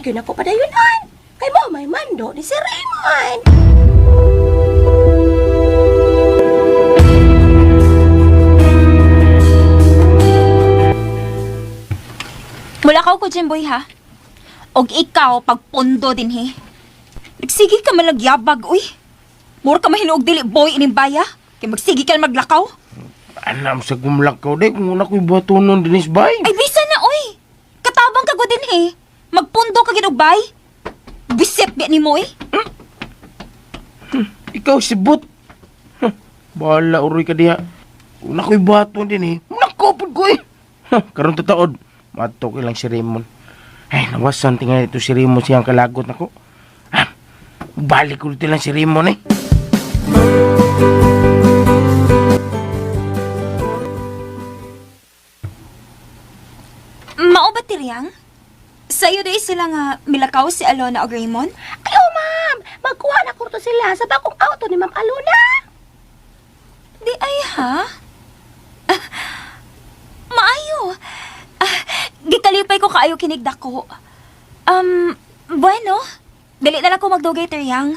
gyud ako padayonon. Kay mo may mando ni si Raymond. Mulakaw ko, Jimboy, ha? Og ikaw, pagpondo din, he. Nagsige ka malagyabag, uy. Mura ka mahinuog dili, boy, ining baya. Kay magsige ka maglakaw. Anam sa gumlakaw day kung una ko'y buhatonon dinis bay. Ay, bisa na, uy. Katabang ka ko din, he. Magpundo ka ginog, bay. Bisip, biya ni mo, eh. Ikaw si But. Huh, bahala uroy ka diha. Kung ako'y buhaton din eh, nakopod ko eh. Huh, karon tataod, mato ko lang si Raymond. Ay, nawasan tinga ito si Raymond siyang kalagot nako. Ah, balik ko dito lang si Raymond eh. Mao ba, Tiryang? Sa'yo day sila nga milakaw si Alona o Raymond? Ay, oh, ma'am! Magkuha na kurto sila sa bagong auto ni Ma'am Alona. Di ay ha? Ah, maayo. Ah, gikalipay ko kaayo kinig dako. Bueno, dali na lang ko magdugay Tiryang.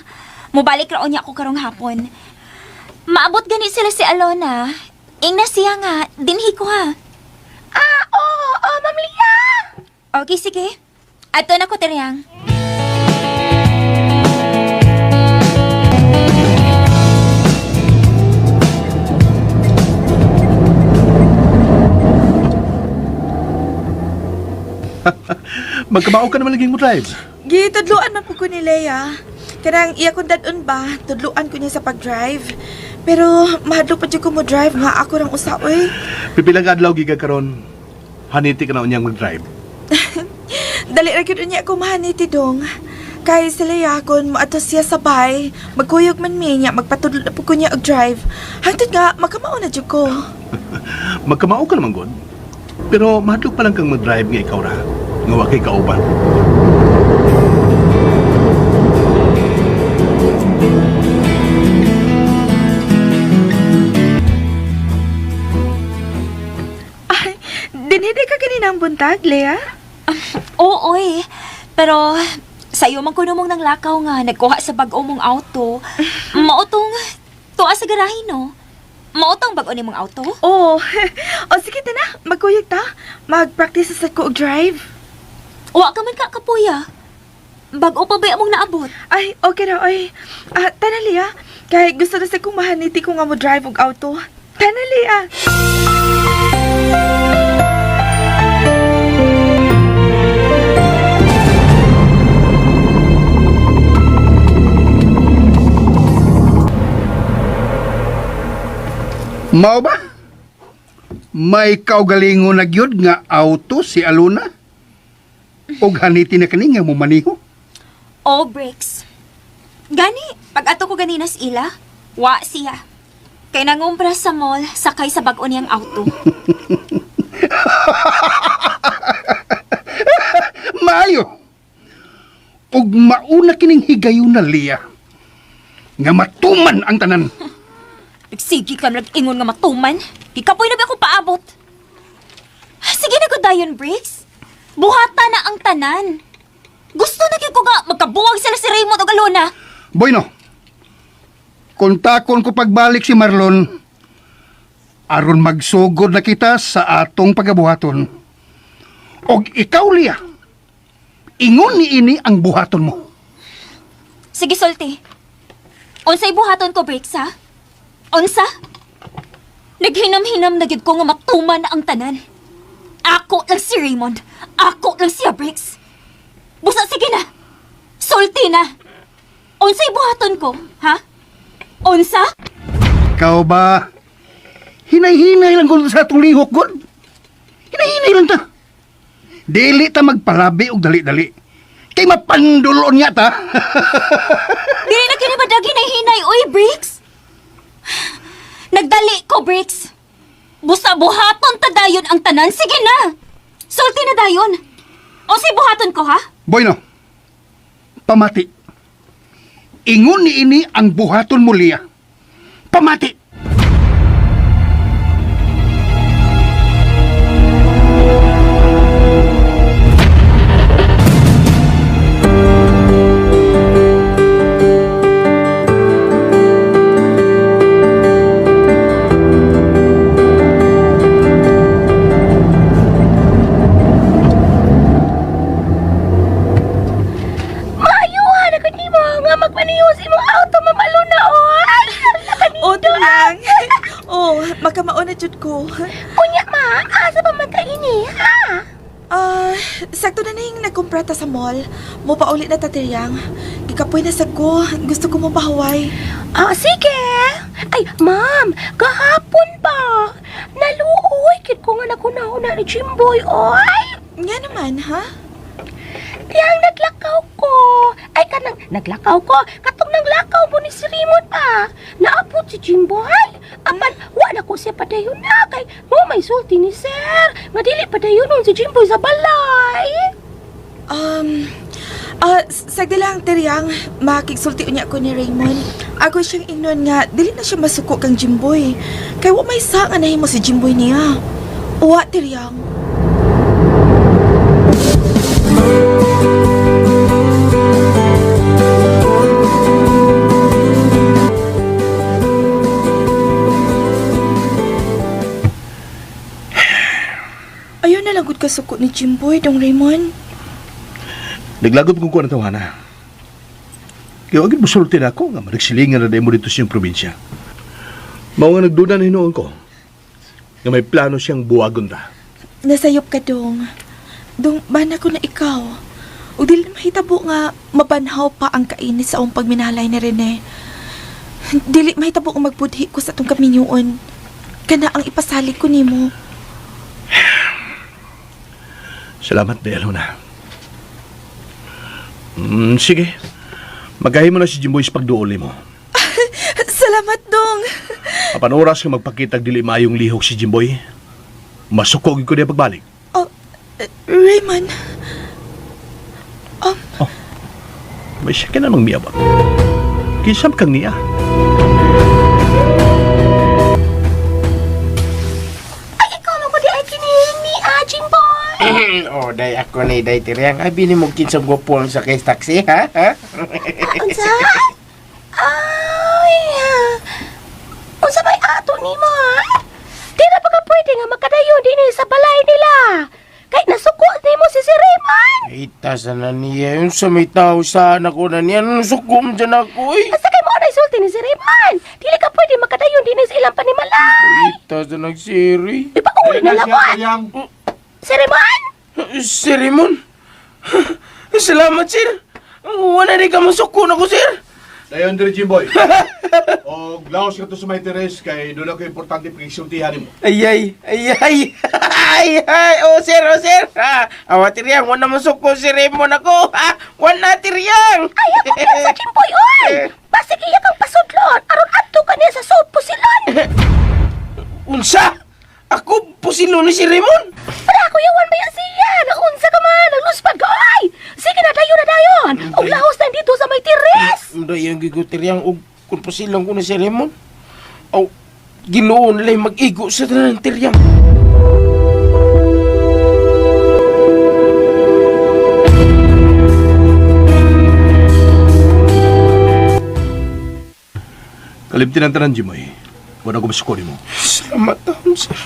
Mubalik ra unya ko karong hapon. Maabot gani sila si Alona. Ingna siya nga, dinhi ko ha. Ah, oo, oh, Ma'am Lia! Okay, sige. Ato na ko, Tiryang. Magkamao ka naman laging mo drive. Gitudluan man po ko ni Leia. Kanang iya kong dadon ba, tudluan ko niya sa pag-drive. Pero mahadlok pa jud ko mo drive nga ako rang usa oy. Pipila ka adlaw giga karon. Haniti ka na unyang mag-drive. Dali ra gyud unya ko mahaniti dong. Kay si Leia kon moadto siya sa bay, magkuyog man mi niya magpatudlo na po ko niya og drive. Hangtod nga makamao na jud ko. Magkamao ka naman god. Pero mahadlok pa lang kang mag-drive nga ikaw ra. Nga wa kay kauban. Ay, dinhi ka kaninang buntag, Leia? Oo, eh. Pero sa'yo man kuno mong nanglakaw nga, nagkuha sa bag-o mong auto. Mautong tuwa sa garahe, no? Mautong bag-o ni mong auto? Oo. O sige ta na, magkuyog ta. Mag-practice sa ko og drive. Wa ka man ka kapuya. Bag-o pa ba mong naabot? Ay, okay ra oy. Ah, tana Lia. Kay gusto na sa kong mahaniti ko nga mo drive og auto. Tana Lia. Mao ba? May kaugalingon na gyud nga auto si Aluna? Og haniti na kani nga momaniho? Oh, breaks. Gani, pag ato ko ganina sa ila, wa siya. Kay nangumpra sa mall, sakay sa bag-o niyang auto. Maayo. Og mauna kining higayon na Lia. Nga matuman ang tanan. Nagsigi ka nag-ingon nga matuman. Gikapoy na ba ako paabot? Sige na ko dayon, Briggs. Buhata na ang tanan. Gusto na gyud ko nga magkabuwag sila si Raymond og Alona. Bueno, kontakon ko pagbalik si Marlon. Aron magsugod na kita sa atong pagabuhaton. Og ikaw, Lia, ingon ni ini ang buhaton mo. Sige, Solti. Unsay buhaton ko, Briggs, ha? Unsa? Naghinam-hinam na gyud ko nga matuman na ang tanan. Ako lang si Raymond. Ako lang siya, Briggs. Busa, sige na. Sulti na. Unsay buhaton ko, ha? Unsa? Ikaw ba? Hinay-hinay lang gud sa atong lihok, gud. Hinay-hinay lang ta. Dili ta magpalabi og dali-dali. Kay mapandulon niya ta. Dili na kini badag hinay-hinay, oy, Briggs. Nagdali ko, Briggs. Busa buhaton ta dayon ang tanan. Sige na. Sulti na dayon. Unsay buhaton ko, ha? Bueno, pamati. Ingon ni ini ang buhaton mo, Lia. Pamati! gud ko. Unya, ma'am, asa pa man kaini, ha? Ah, sakto na ning nagkumpra ta sa mall. Mo pauli na ta Tiryang. Gikapoy na sad ko. Gusto ko mo pahuway. Ah, sige. Ay, ma'am, gahapon pa. Naluoy, kit ko nga naghuna-huna ni Jimboy, oy. Nga naman, ha? Diyang naglakaw ko. Ay, kanang naglakaw ko. Katong naglakaw mo ni si Raymond pa. Naabot si Jimboy. Apan, wa na ko siya padayon na. Kay, mo may sulti ni sir. Nga dili padayon nun si Jimboy sa balay. Um, sagdi lang, Tiryang. Makigsulti unya ko ni Raymond. Ako siyang ingnon nga, dili na siya masuko kang Jimboy. Kay wa may sa nga nahimo si Jimboy niya. Uwa, Tiryang. Ayaw na lang gud kasuko ni Jimboy, dong Raymond. Naglagot kong kuha ng tawana. Kaya agad musulti na ako nga managsilingan na mo dito sa iyong probinsya. Mao nga nagduda na hinuon ko nga may plano siyang buwagon ta. Nasayop ka dong. Dong, bana ko na ikaw. O dili mahitabo nga mabanhaw pa ang kainit sa akong pagminalay ni Rene. Dili mahitabo nga magbudhi ko sa atong kaminyuon. Kana ang ipasalig ko nimo. Salamat, Bea Luna. Sige. Magahi mo na si Jimboy sa pagduoli mo. Salamat, dong. Apan oras nga magpakitag dili maayong lihok si Jimboy, masukog ko niya pagbalik. Oh, Raymond. May siya ka namang miabot. Kinsam kang niya. Ay, ikaw mo ko di ay kining ni ah, Jimboy. Oh, day ako ni day Tiryang. Ay, bini mo kinsang gwapo ang sakay sa taxi, ha? Ha? Ah, unsa? Ay, ah. Unsa may ato nimo, ha? Di na pa ka pwede nga makadayon din sa balay nila. Kay nasuko nimo si si Raymond. Ita sana niya. Yung sa may tao sana ko na niya. Anong sukom dyan ako, eh? Asa kay mo na isulti ni si Raymond. Dili ka pwede makadayon din sa ilang panimalay. Ita sa nagsiri. Ipauli na lang mo. Si Raymond! Sir Raymond. Salamat, sir. Wala rin ka masuko na ko, sir. Dayon dire Jimboy. o laos ka to sa may teres kay doon ako importante pagkisultihan nimo. Ay, ay, ay, ay, ay, ay, oh, sir, oh, sir. Ha, awa, Tiryang, wala masuko si Raymond ako. Ha, wala, Tiryang. Ay, ako lang sa Jimboy, oy! Basig iya kang pasudlon. Aron adto ka niya sa South Pusilon. Unsa? Ako, pusilo ni si Raymond. Wala ko yawan ba yan siya? Naunsa ka man, nagluspad ka, oy! Sige na, dayon na dayon! Og lahos na dito sa may tires! Hindi yung gigutiriyang og kung pusilong ko ni si Raymond. Aw, Ginoo na lang mag-igo sa tanan tiryang. Kalimti ng tanan Jimboy. Wala ko masuko nimo. Salamat taon, sir.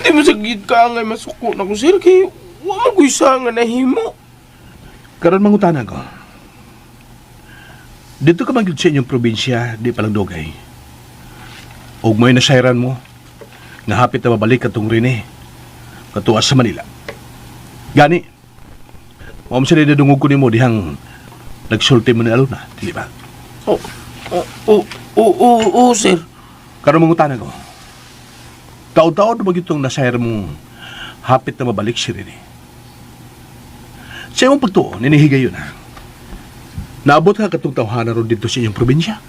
Di mo sagid ka nga masuko na ko, sir. Kay wa man ko'y sa nga nahimo. Karon mangutana ko. Dito ka magyud sa inyong probinsya, di palang dugay. Og may nasayran mo, nga hapit na mabalik katong Rene, katuwa sa Manila. Gani, mao sa dungog ko nimo dihang nagsulti mo ni Alona, dili ba? Oh, oh, oh, oh, oh, oh, sir. Karon mangutana ko. Taon-taon na magyud tong nasayran mong hapit na mabalik si Rene. Sa imong pagtuo, ninihigayon na. Naabot ka katong tawhana ron dito sa inyong probinsya.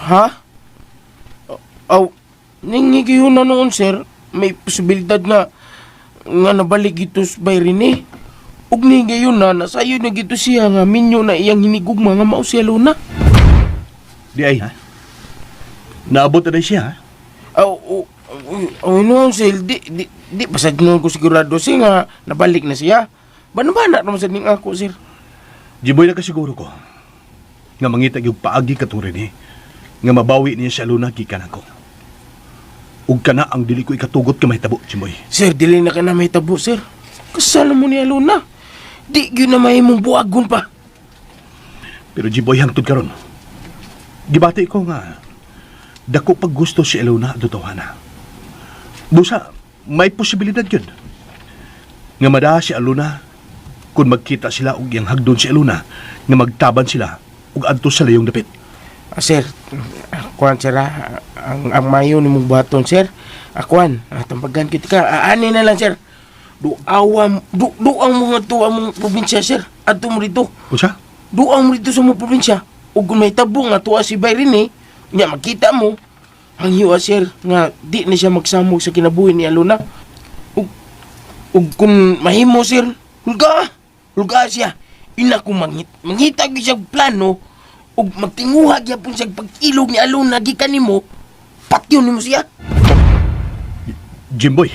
Ha? Aw, ningigiyon na noon, sir. May posibilidad nga nga nabalik ito sa bay Rene. Ug ningigiyon na, nasayo na gito siya nga minyo na iyang hinigugma nga mao siya luna. Di ay, ha? Naabot na din siya, ha? Aw, oh, oh, noon, sir, di pasad noon ko sigurado siya nga nabalik na siya. Bana-bana naman sa ning ako, sir. Jiboy na kasiguro ko. Nga mangita yung paagi katong Rene. Nga mabawi niya sa Aluna gikan ako. Ug kana ang dili ko ikatugot ka mahitabo, Jimboy. Sir, dili na ka na may tabo, sir. Kasala mo ni Aluna. Di gyud na may mong buwagon pa. Pero Jimboy hangtod karon. Gibati ko nga Dako pag gusto si Elona at tawhana. Busa, may posibilidad yun. Nga madaa si Aluna kung magkita sila og iyang hagdon si Aluna nga magtaban sila og adto sa layong dapit. Ah, sir, kuan sir ah, ang mayo ni mong buhaton sir. Akuan, tambagan kita ka. Ani na lang sir. Duawam, duang mo nga to among probinsya sir. Adto mo dito. Usa? Duang mo dito sa mong probinsya. Ug kung may tabo nga tuwa si Byron eh, nya makita mo. Ang hiwa sir nga di na siya magsamok sa kinabuhi ni Aluna. Ug ug kung mahimo sir, hulga. Hulga siya. Ina ko mangita gyud siya og plano ug magtinguha gyapon siya pag-ilog ni Aluna gikan nimo. Patyon nimo siya. Jimboy.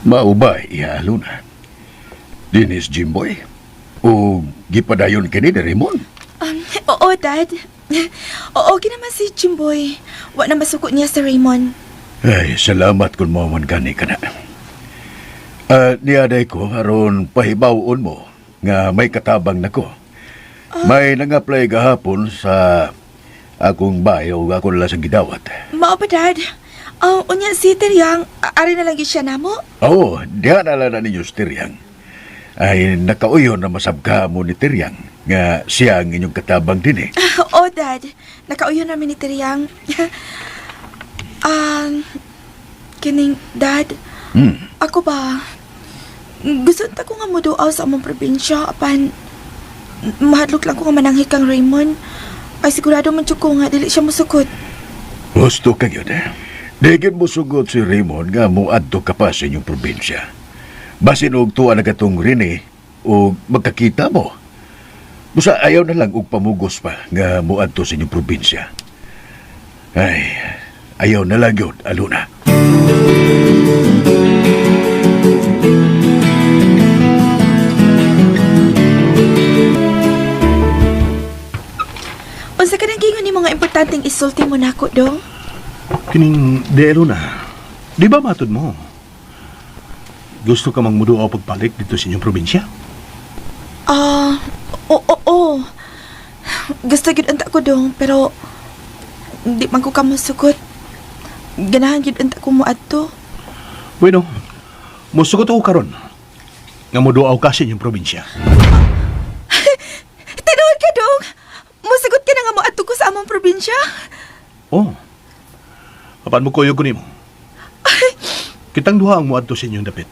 Mao ba iya Aluna? Dinis Jimboy? O gipadayon kini ni Raymond? Oo, Dad. Oo, okay naman si Jimboy. Wa na masuko niya sa Raymond. Ay, salamat kung mao man gani ka na. Niaday ko aron pahibawon mo nga may katabang nako. May nang-apply gahapon sa akong bahay o ako nila sa gidawat. Mao ba, Dad? Oh, unya si Tiryang, ari na lang gyud siya namo. Oo, diha na lang na ninyo si Tiryang. Ay, nakauyon na masabka mo ni Tiryang nga siya ang inyong katabang din eh. Oo, Dad. Nakauyon namin ni Tiryang. um, kining, Dad, ako ba, gusto ta ko nga moduaw sa among probinsya, apan, mahadlok lang ko nga mananghik kang Raymond. Ay sigurado man jud ko nga dili siya mosukot. Gusto ka yun eh. Di gyud mo sugot si Raymond nga muadto ka pa sa inyong probinsya. Basin og tuwa na katong Rene o magkakita mo. Busa ayaw na lang og pamugos pa nga muadto sa inyong probinsya. Ay, ayaw na lang yun, Aluna. Unsa ka nang gingon ni mga importanteng isulti mo nako dong? Kining de Elona, di ba matod mo? Gusto ka mangmuduaw pagbalik dito sa inyong probinsya? Ah, oo, oo. Gusto gyud unta ko dong, pero di man ko kamusukot. Ganahan gyud unta ko moadto. Bueno, musugot ako karon nga muduaw ka sa inyong probinsya. Tinuod ka dong. Musugot ka na nga moadto ko sa among probinsya. Oh. Apan mo kuyog ko nimo. Kitang duha ang muadto sa inyong dapit.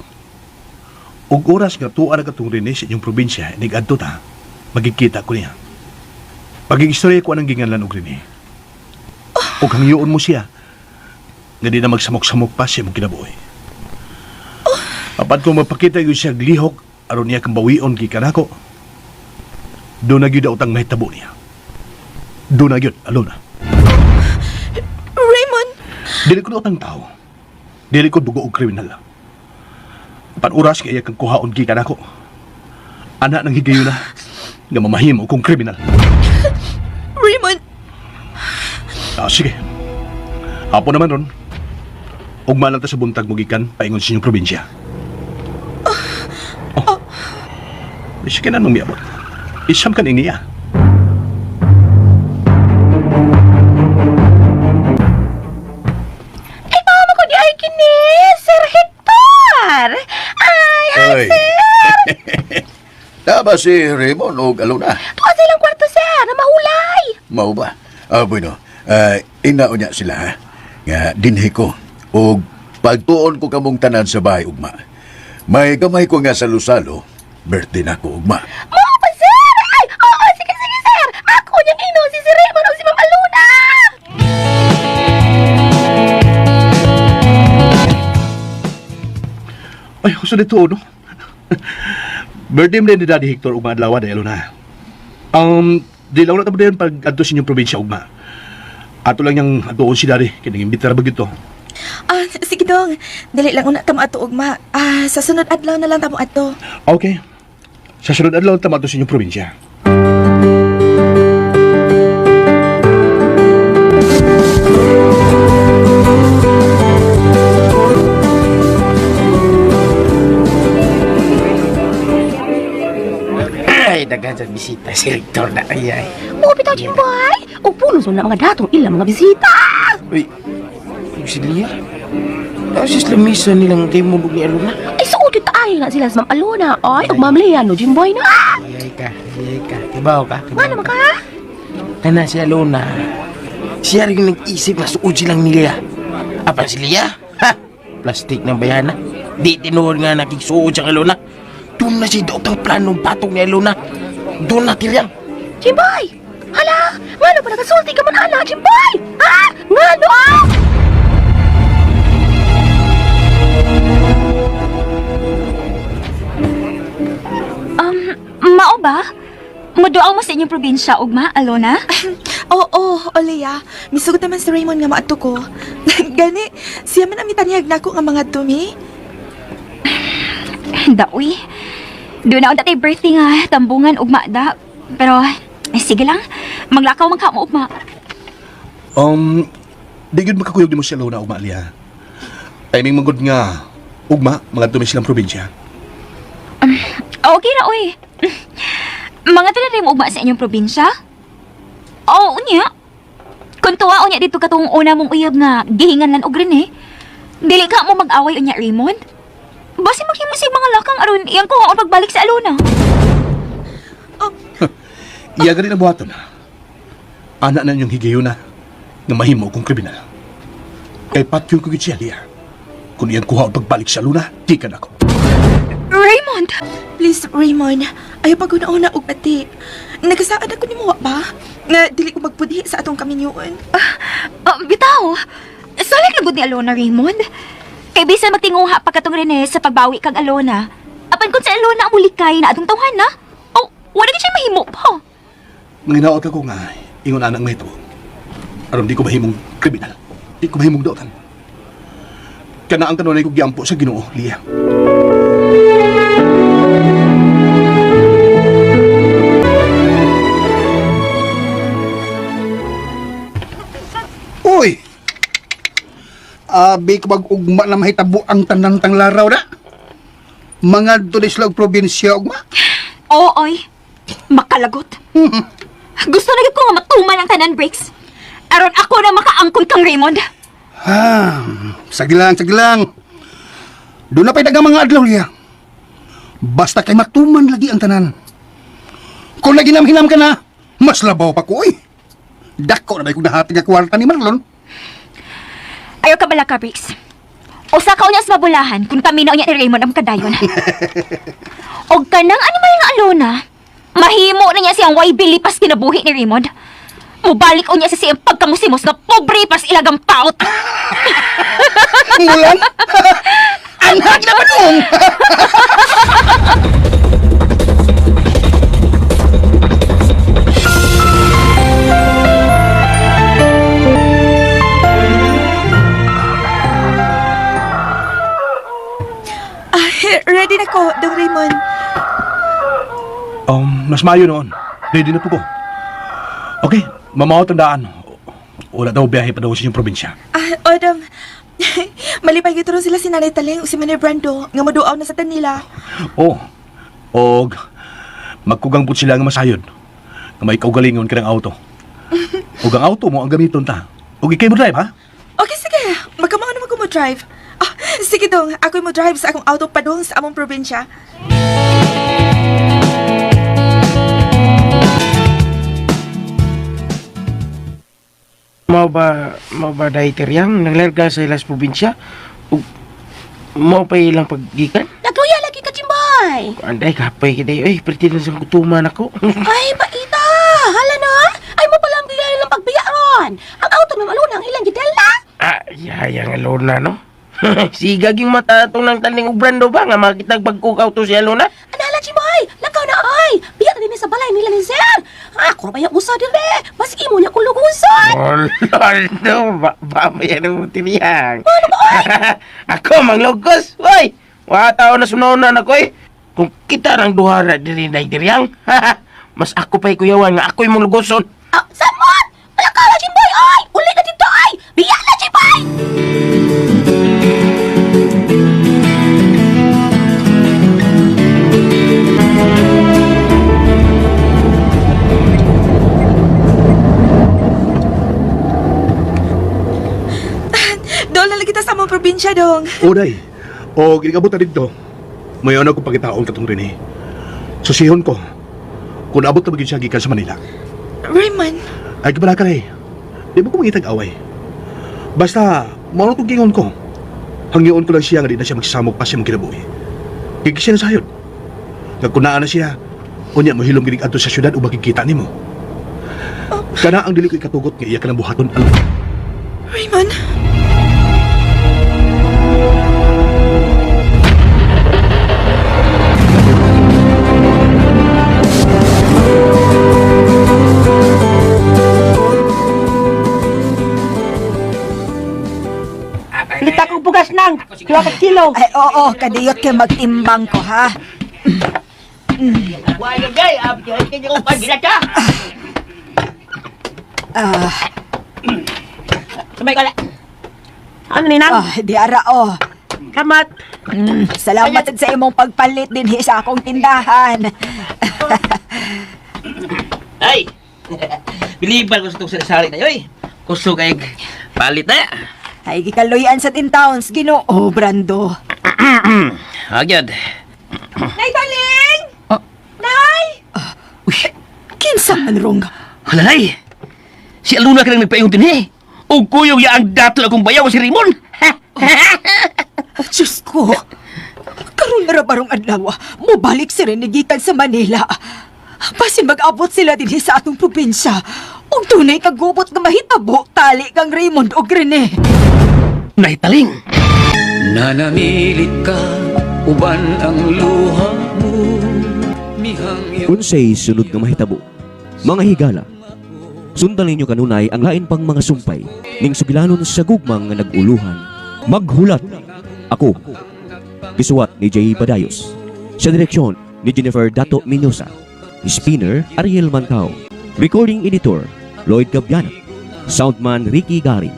Ug oras nga tuwa na katong Rene sa inyong probinsya, nig-adto ta, magkikita ko niya. Pagig-istorya ko anang ginganlan og Rene. Ug hangyoon mo siya, nga di na magsamok-samok pa siya mong kinabuhi. Apan kung mapakita yun siya lihok, aron niya kang bawion gikan ako. Doon na gyud utang mahitabo niya. Doon na gyud, alona. Raymond, Dili ko na utang tao. Dili ko dugo og kriminal. Apan oras kay iya kang kuhaon gikan ako. Ana nang higayon na nga mamahimo kong kriminal. Raymond, Sige. Hapon naman ron. Ugma lang ta sa buntag mo gikan paingon sa inyong probinsya. Oh. Sige na nung miabot. Isam ka niya. Ay, mama ko di ay kini, Sir Hector. Ay, hi, Ay. sir. Tama si Raymond og Aluna. Tuwa sa ilang kwarto, sir, na mahulay. Mao ba? Bueno, inaon niya sila ha. Nga dinhi ko. Og pagtuon ko kamong tanan sa bahay ugma. May gamay ko nga salo-salo, birthday na ko ugma. Mao pa, sir. Ay, oo, sige, sige, sir. Ako niyang ino, si Sir Raymond o si Ma'am Aluna. Ay, gusto dito, no? Birthday mo din ni Daddy Hector ugma adlaw dahil na. Di lang na tabo din pag adto sa inyong probinsya ugma. Ato lang yang atuon si Daddy, kay nang-imbita ra ba gyud to. Sige dong. Dili lang una tamo ato ugma. Sa sunod adlaw na lang tamo ato. Okay. Sa sunod adlaw tamo ato sa inyong probinsya. Daghan sa bisita si Rektor na. Ay, ay. Oo, bitaw, Jimboy. O puno sa mga datong ilang mga bisita. Uy, si Lia. Tapos sa lamisa nilang Raymond ug ni Alona. Ay, suot yung tayo na sila sa Ma'am Alona. Ay, ug Ma'am Lea, no, Jimboy, no? Ay, ka. Ay, ka. Kibaw ka. Nga naman ka? Kana si Alona. Siya rin nag-isip na suod silang ni Lia. Apan si Lia? Ha! Plastik ng bayana. Di tinuod nga nakigsuod siyang Alona. Doon na si daot ang planong patong ni Alona. Doon na tiriyang. Jimboy! Hala! Nga na ba nagasulti ka man, ana, Jimboy? Ha? Nga no, ah? Mao ba? Muduaw mo sa inyong probinsya, ugma, Alona? Oo, Olea. Misugot naman si Raymond nga maadto ko. Gani, siya man ang mitanyag nako nga mga dumi. Daoy. Doon na ang birthday nga, tambungan, ugma, da. Pero, eh, sige lang. Maglakaw man ka mo, ugma. Di gyud makakuyog nimo si Alona ugma, Lia. Timing manggod nga ugma mga dumi silang probinsya. Okay ra, oy. Mga tala rin mo ugma sa inyong probinsya? Oo, unya. Kung tuwa unya dito katong una mong uyab nga gihingan lan og rin eh. Dili ka mo mag-away unya, Raymond. Basi maghimo sig mga lakang aron iyang kuha pagbalik sa Alona. Iya gani na buhaton. Ana na inyong higayuna nga mahimo kong kriminal. Kay patyon ko gid siya, Lia. Kung iyang kuha pagbalik sa Luna, di ka na ako. Raymond! Please, Raymond, ayaw pag-una-una og bati. Nagasaad ako nimo wa ba? Nga dili ko magpudhi sa atong kaminyoon. Ah, bitaw! Salig lugod ni Alona, Raymond. Kay bisan magtinguha pa katong Rene sa pagbawi kag Alona. Apan kung sa Alona ang mulikay na atong tawhan na. Oh, wala gid siya mahimo pa. Manginaot ako nga ingon anang mahitabo. Aron di ko mahimong kriminal. Di ko mahimong daotan. Kana ang kanunay ko giampo sa Ginoo, Lia. Uy! Abi ko mag-ugma na mahitabo ang tanan tang laraw na. Mga tulis lang probinsya, ugma. Oo, oy. Makalagot. Gusto na gyud ko nga matuman ang tanan breaks. Aron ako na makaangkon kang Raymond. Ha, sagilang, sagilang. Doon na pa'y dagang mga adlaw niya. Basta kay matuman lagi ang tanan. Kung naginam-hinam ka na, mas labaw pa ko, oy. Dako na ba kung nahati nga kwarta ni Marlon? Ayaw ka bala ka, Briggs. Usa ka unya sa mabulahan kung kami na unya ni Raymond ang kadayon. Og kanang animal nga Alona, mahimo na niya siyang way pas kinabuhi ni Raymond. Mubalik unya sa siyang pagkamusimos nga pobre pas ilagang paot. Mulan? Anhag na ba noon? Ah, ready na ko, Dong Raymond. Mas maayo noon. Ready na po ko. Okay, mamaw tandaan. Wala daw biyahe pa daw sa inyong probinsya. Ah, Odong. Malipay gyud ron sila si Nanay Taling ug si Manay Brando nga moduaw na sa tanila. Oh, og magkugang pud sila nga masayod. Nga may kaugalingon ka ng auto. Og ang auto mo ang gamiton ta. Og ikay mo drive ha? Okay, sige. Magkamao naman ko mo drive. Ah, sige dong, ako'y mo drive sa akong auto padung sa among probinsya. Mao ba dahil tiryang naglarga sa ilas probinsya? Ug mao pa ilang paggikan? Nagluya lagi ka, Jimboy. Anday, kapay kita eh. Perti na sa kutuman ako. Ay, paita! Hala na! Ay, mo pala ang bigay ng pagbiya ron. Ang auto ng Alona ang ilang gidala. Ah, yaya nga Alona, no? Sigag yung mata atong ng taning og brando ba nga makitag pagkog auto si Alona? Anala, Jimboy! Lakaw na ay! Biya na din sa balay nila ni Sir! Ako ra ba yung usa dire? Mas imo niya kung lugusan! Oh, no, ba, ba may ano tiniyang. Ako, manglugos, oy! Wa tao na sunonan ako, eh. Kung kita ng duha na diri na diriyang, mas ako pa'y kuyawan nga ako'y mong lugoson. Ah, samot! Palakaw na, Jimboy! Ay! Uli na dito ay! Biya na, Jimboy! probinsya dong. O, day. O, ginigabot na dito. Mayon ako pagkitaon katong Rene. Susihon ko. Kung naabot na maging siya gikan sa Manila. Raymond, Ay, kabala ka na eh. Di ba ko mangitag away? Basta, mauna itong gingon ko. Hangyoon ko lang siya nga di na siya magsamok pa siya mong kinabuhi. Kaya siya na sayod. Nagkunaan na siya. Unya, mohilom ginig adto sa syudad o makikita nimo. Kana ang dili ko ikatugot nga iya ka ng buhaton. Raymond. Lita kong bugas nang. Kilo ka kilo. Ay, oo, kadiyot kay magtimbang ko, ha? Ah, Sabay ka lang. Ano ni nang? ah, di ara, oh. Kamat. Salamat sa imong pagpalit din sa akong tindahan. Ay! Biliban ko sa itong sari na yoy. Kusog ay palit na. Ay, gikaluyan sa tintowns, Ginoo, Brando. Agyad. Nay, Taling! Nay! Uy, Kinsa man rong? halalay! Si Aluna ka lang nagpaingon din eh. O kuyog ya ang dato na akong bayaw si Raymond. Diyos ko. Karon na ra barong adlaw, mobalik si Rene gikan sa Manila. Basin mag-abot sila dinhi sa atong probinsya. Ug tunay kagubot nga mahitabo tali kang Raymond og Rene. Nahitaling! Nanamilit ka, uban ang luha mo. Mihangyo Unsay sunod nga mahitabo? Mga higala, sundan ninyo kanunay ang lain pang mga sumpay ning sugilanon sa gugmang nga nag-uluhan. Maghulat ako. Gisuwat ni Jay Badayos. Sa direksyon ni Jennifer Dato Minosa. Spinner Ariel Mantao. Recording editor Lloyd Gabiana. Soundman Ricky Garin.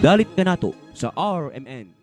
Dalit kanato sa RMN.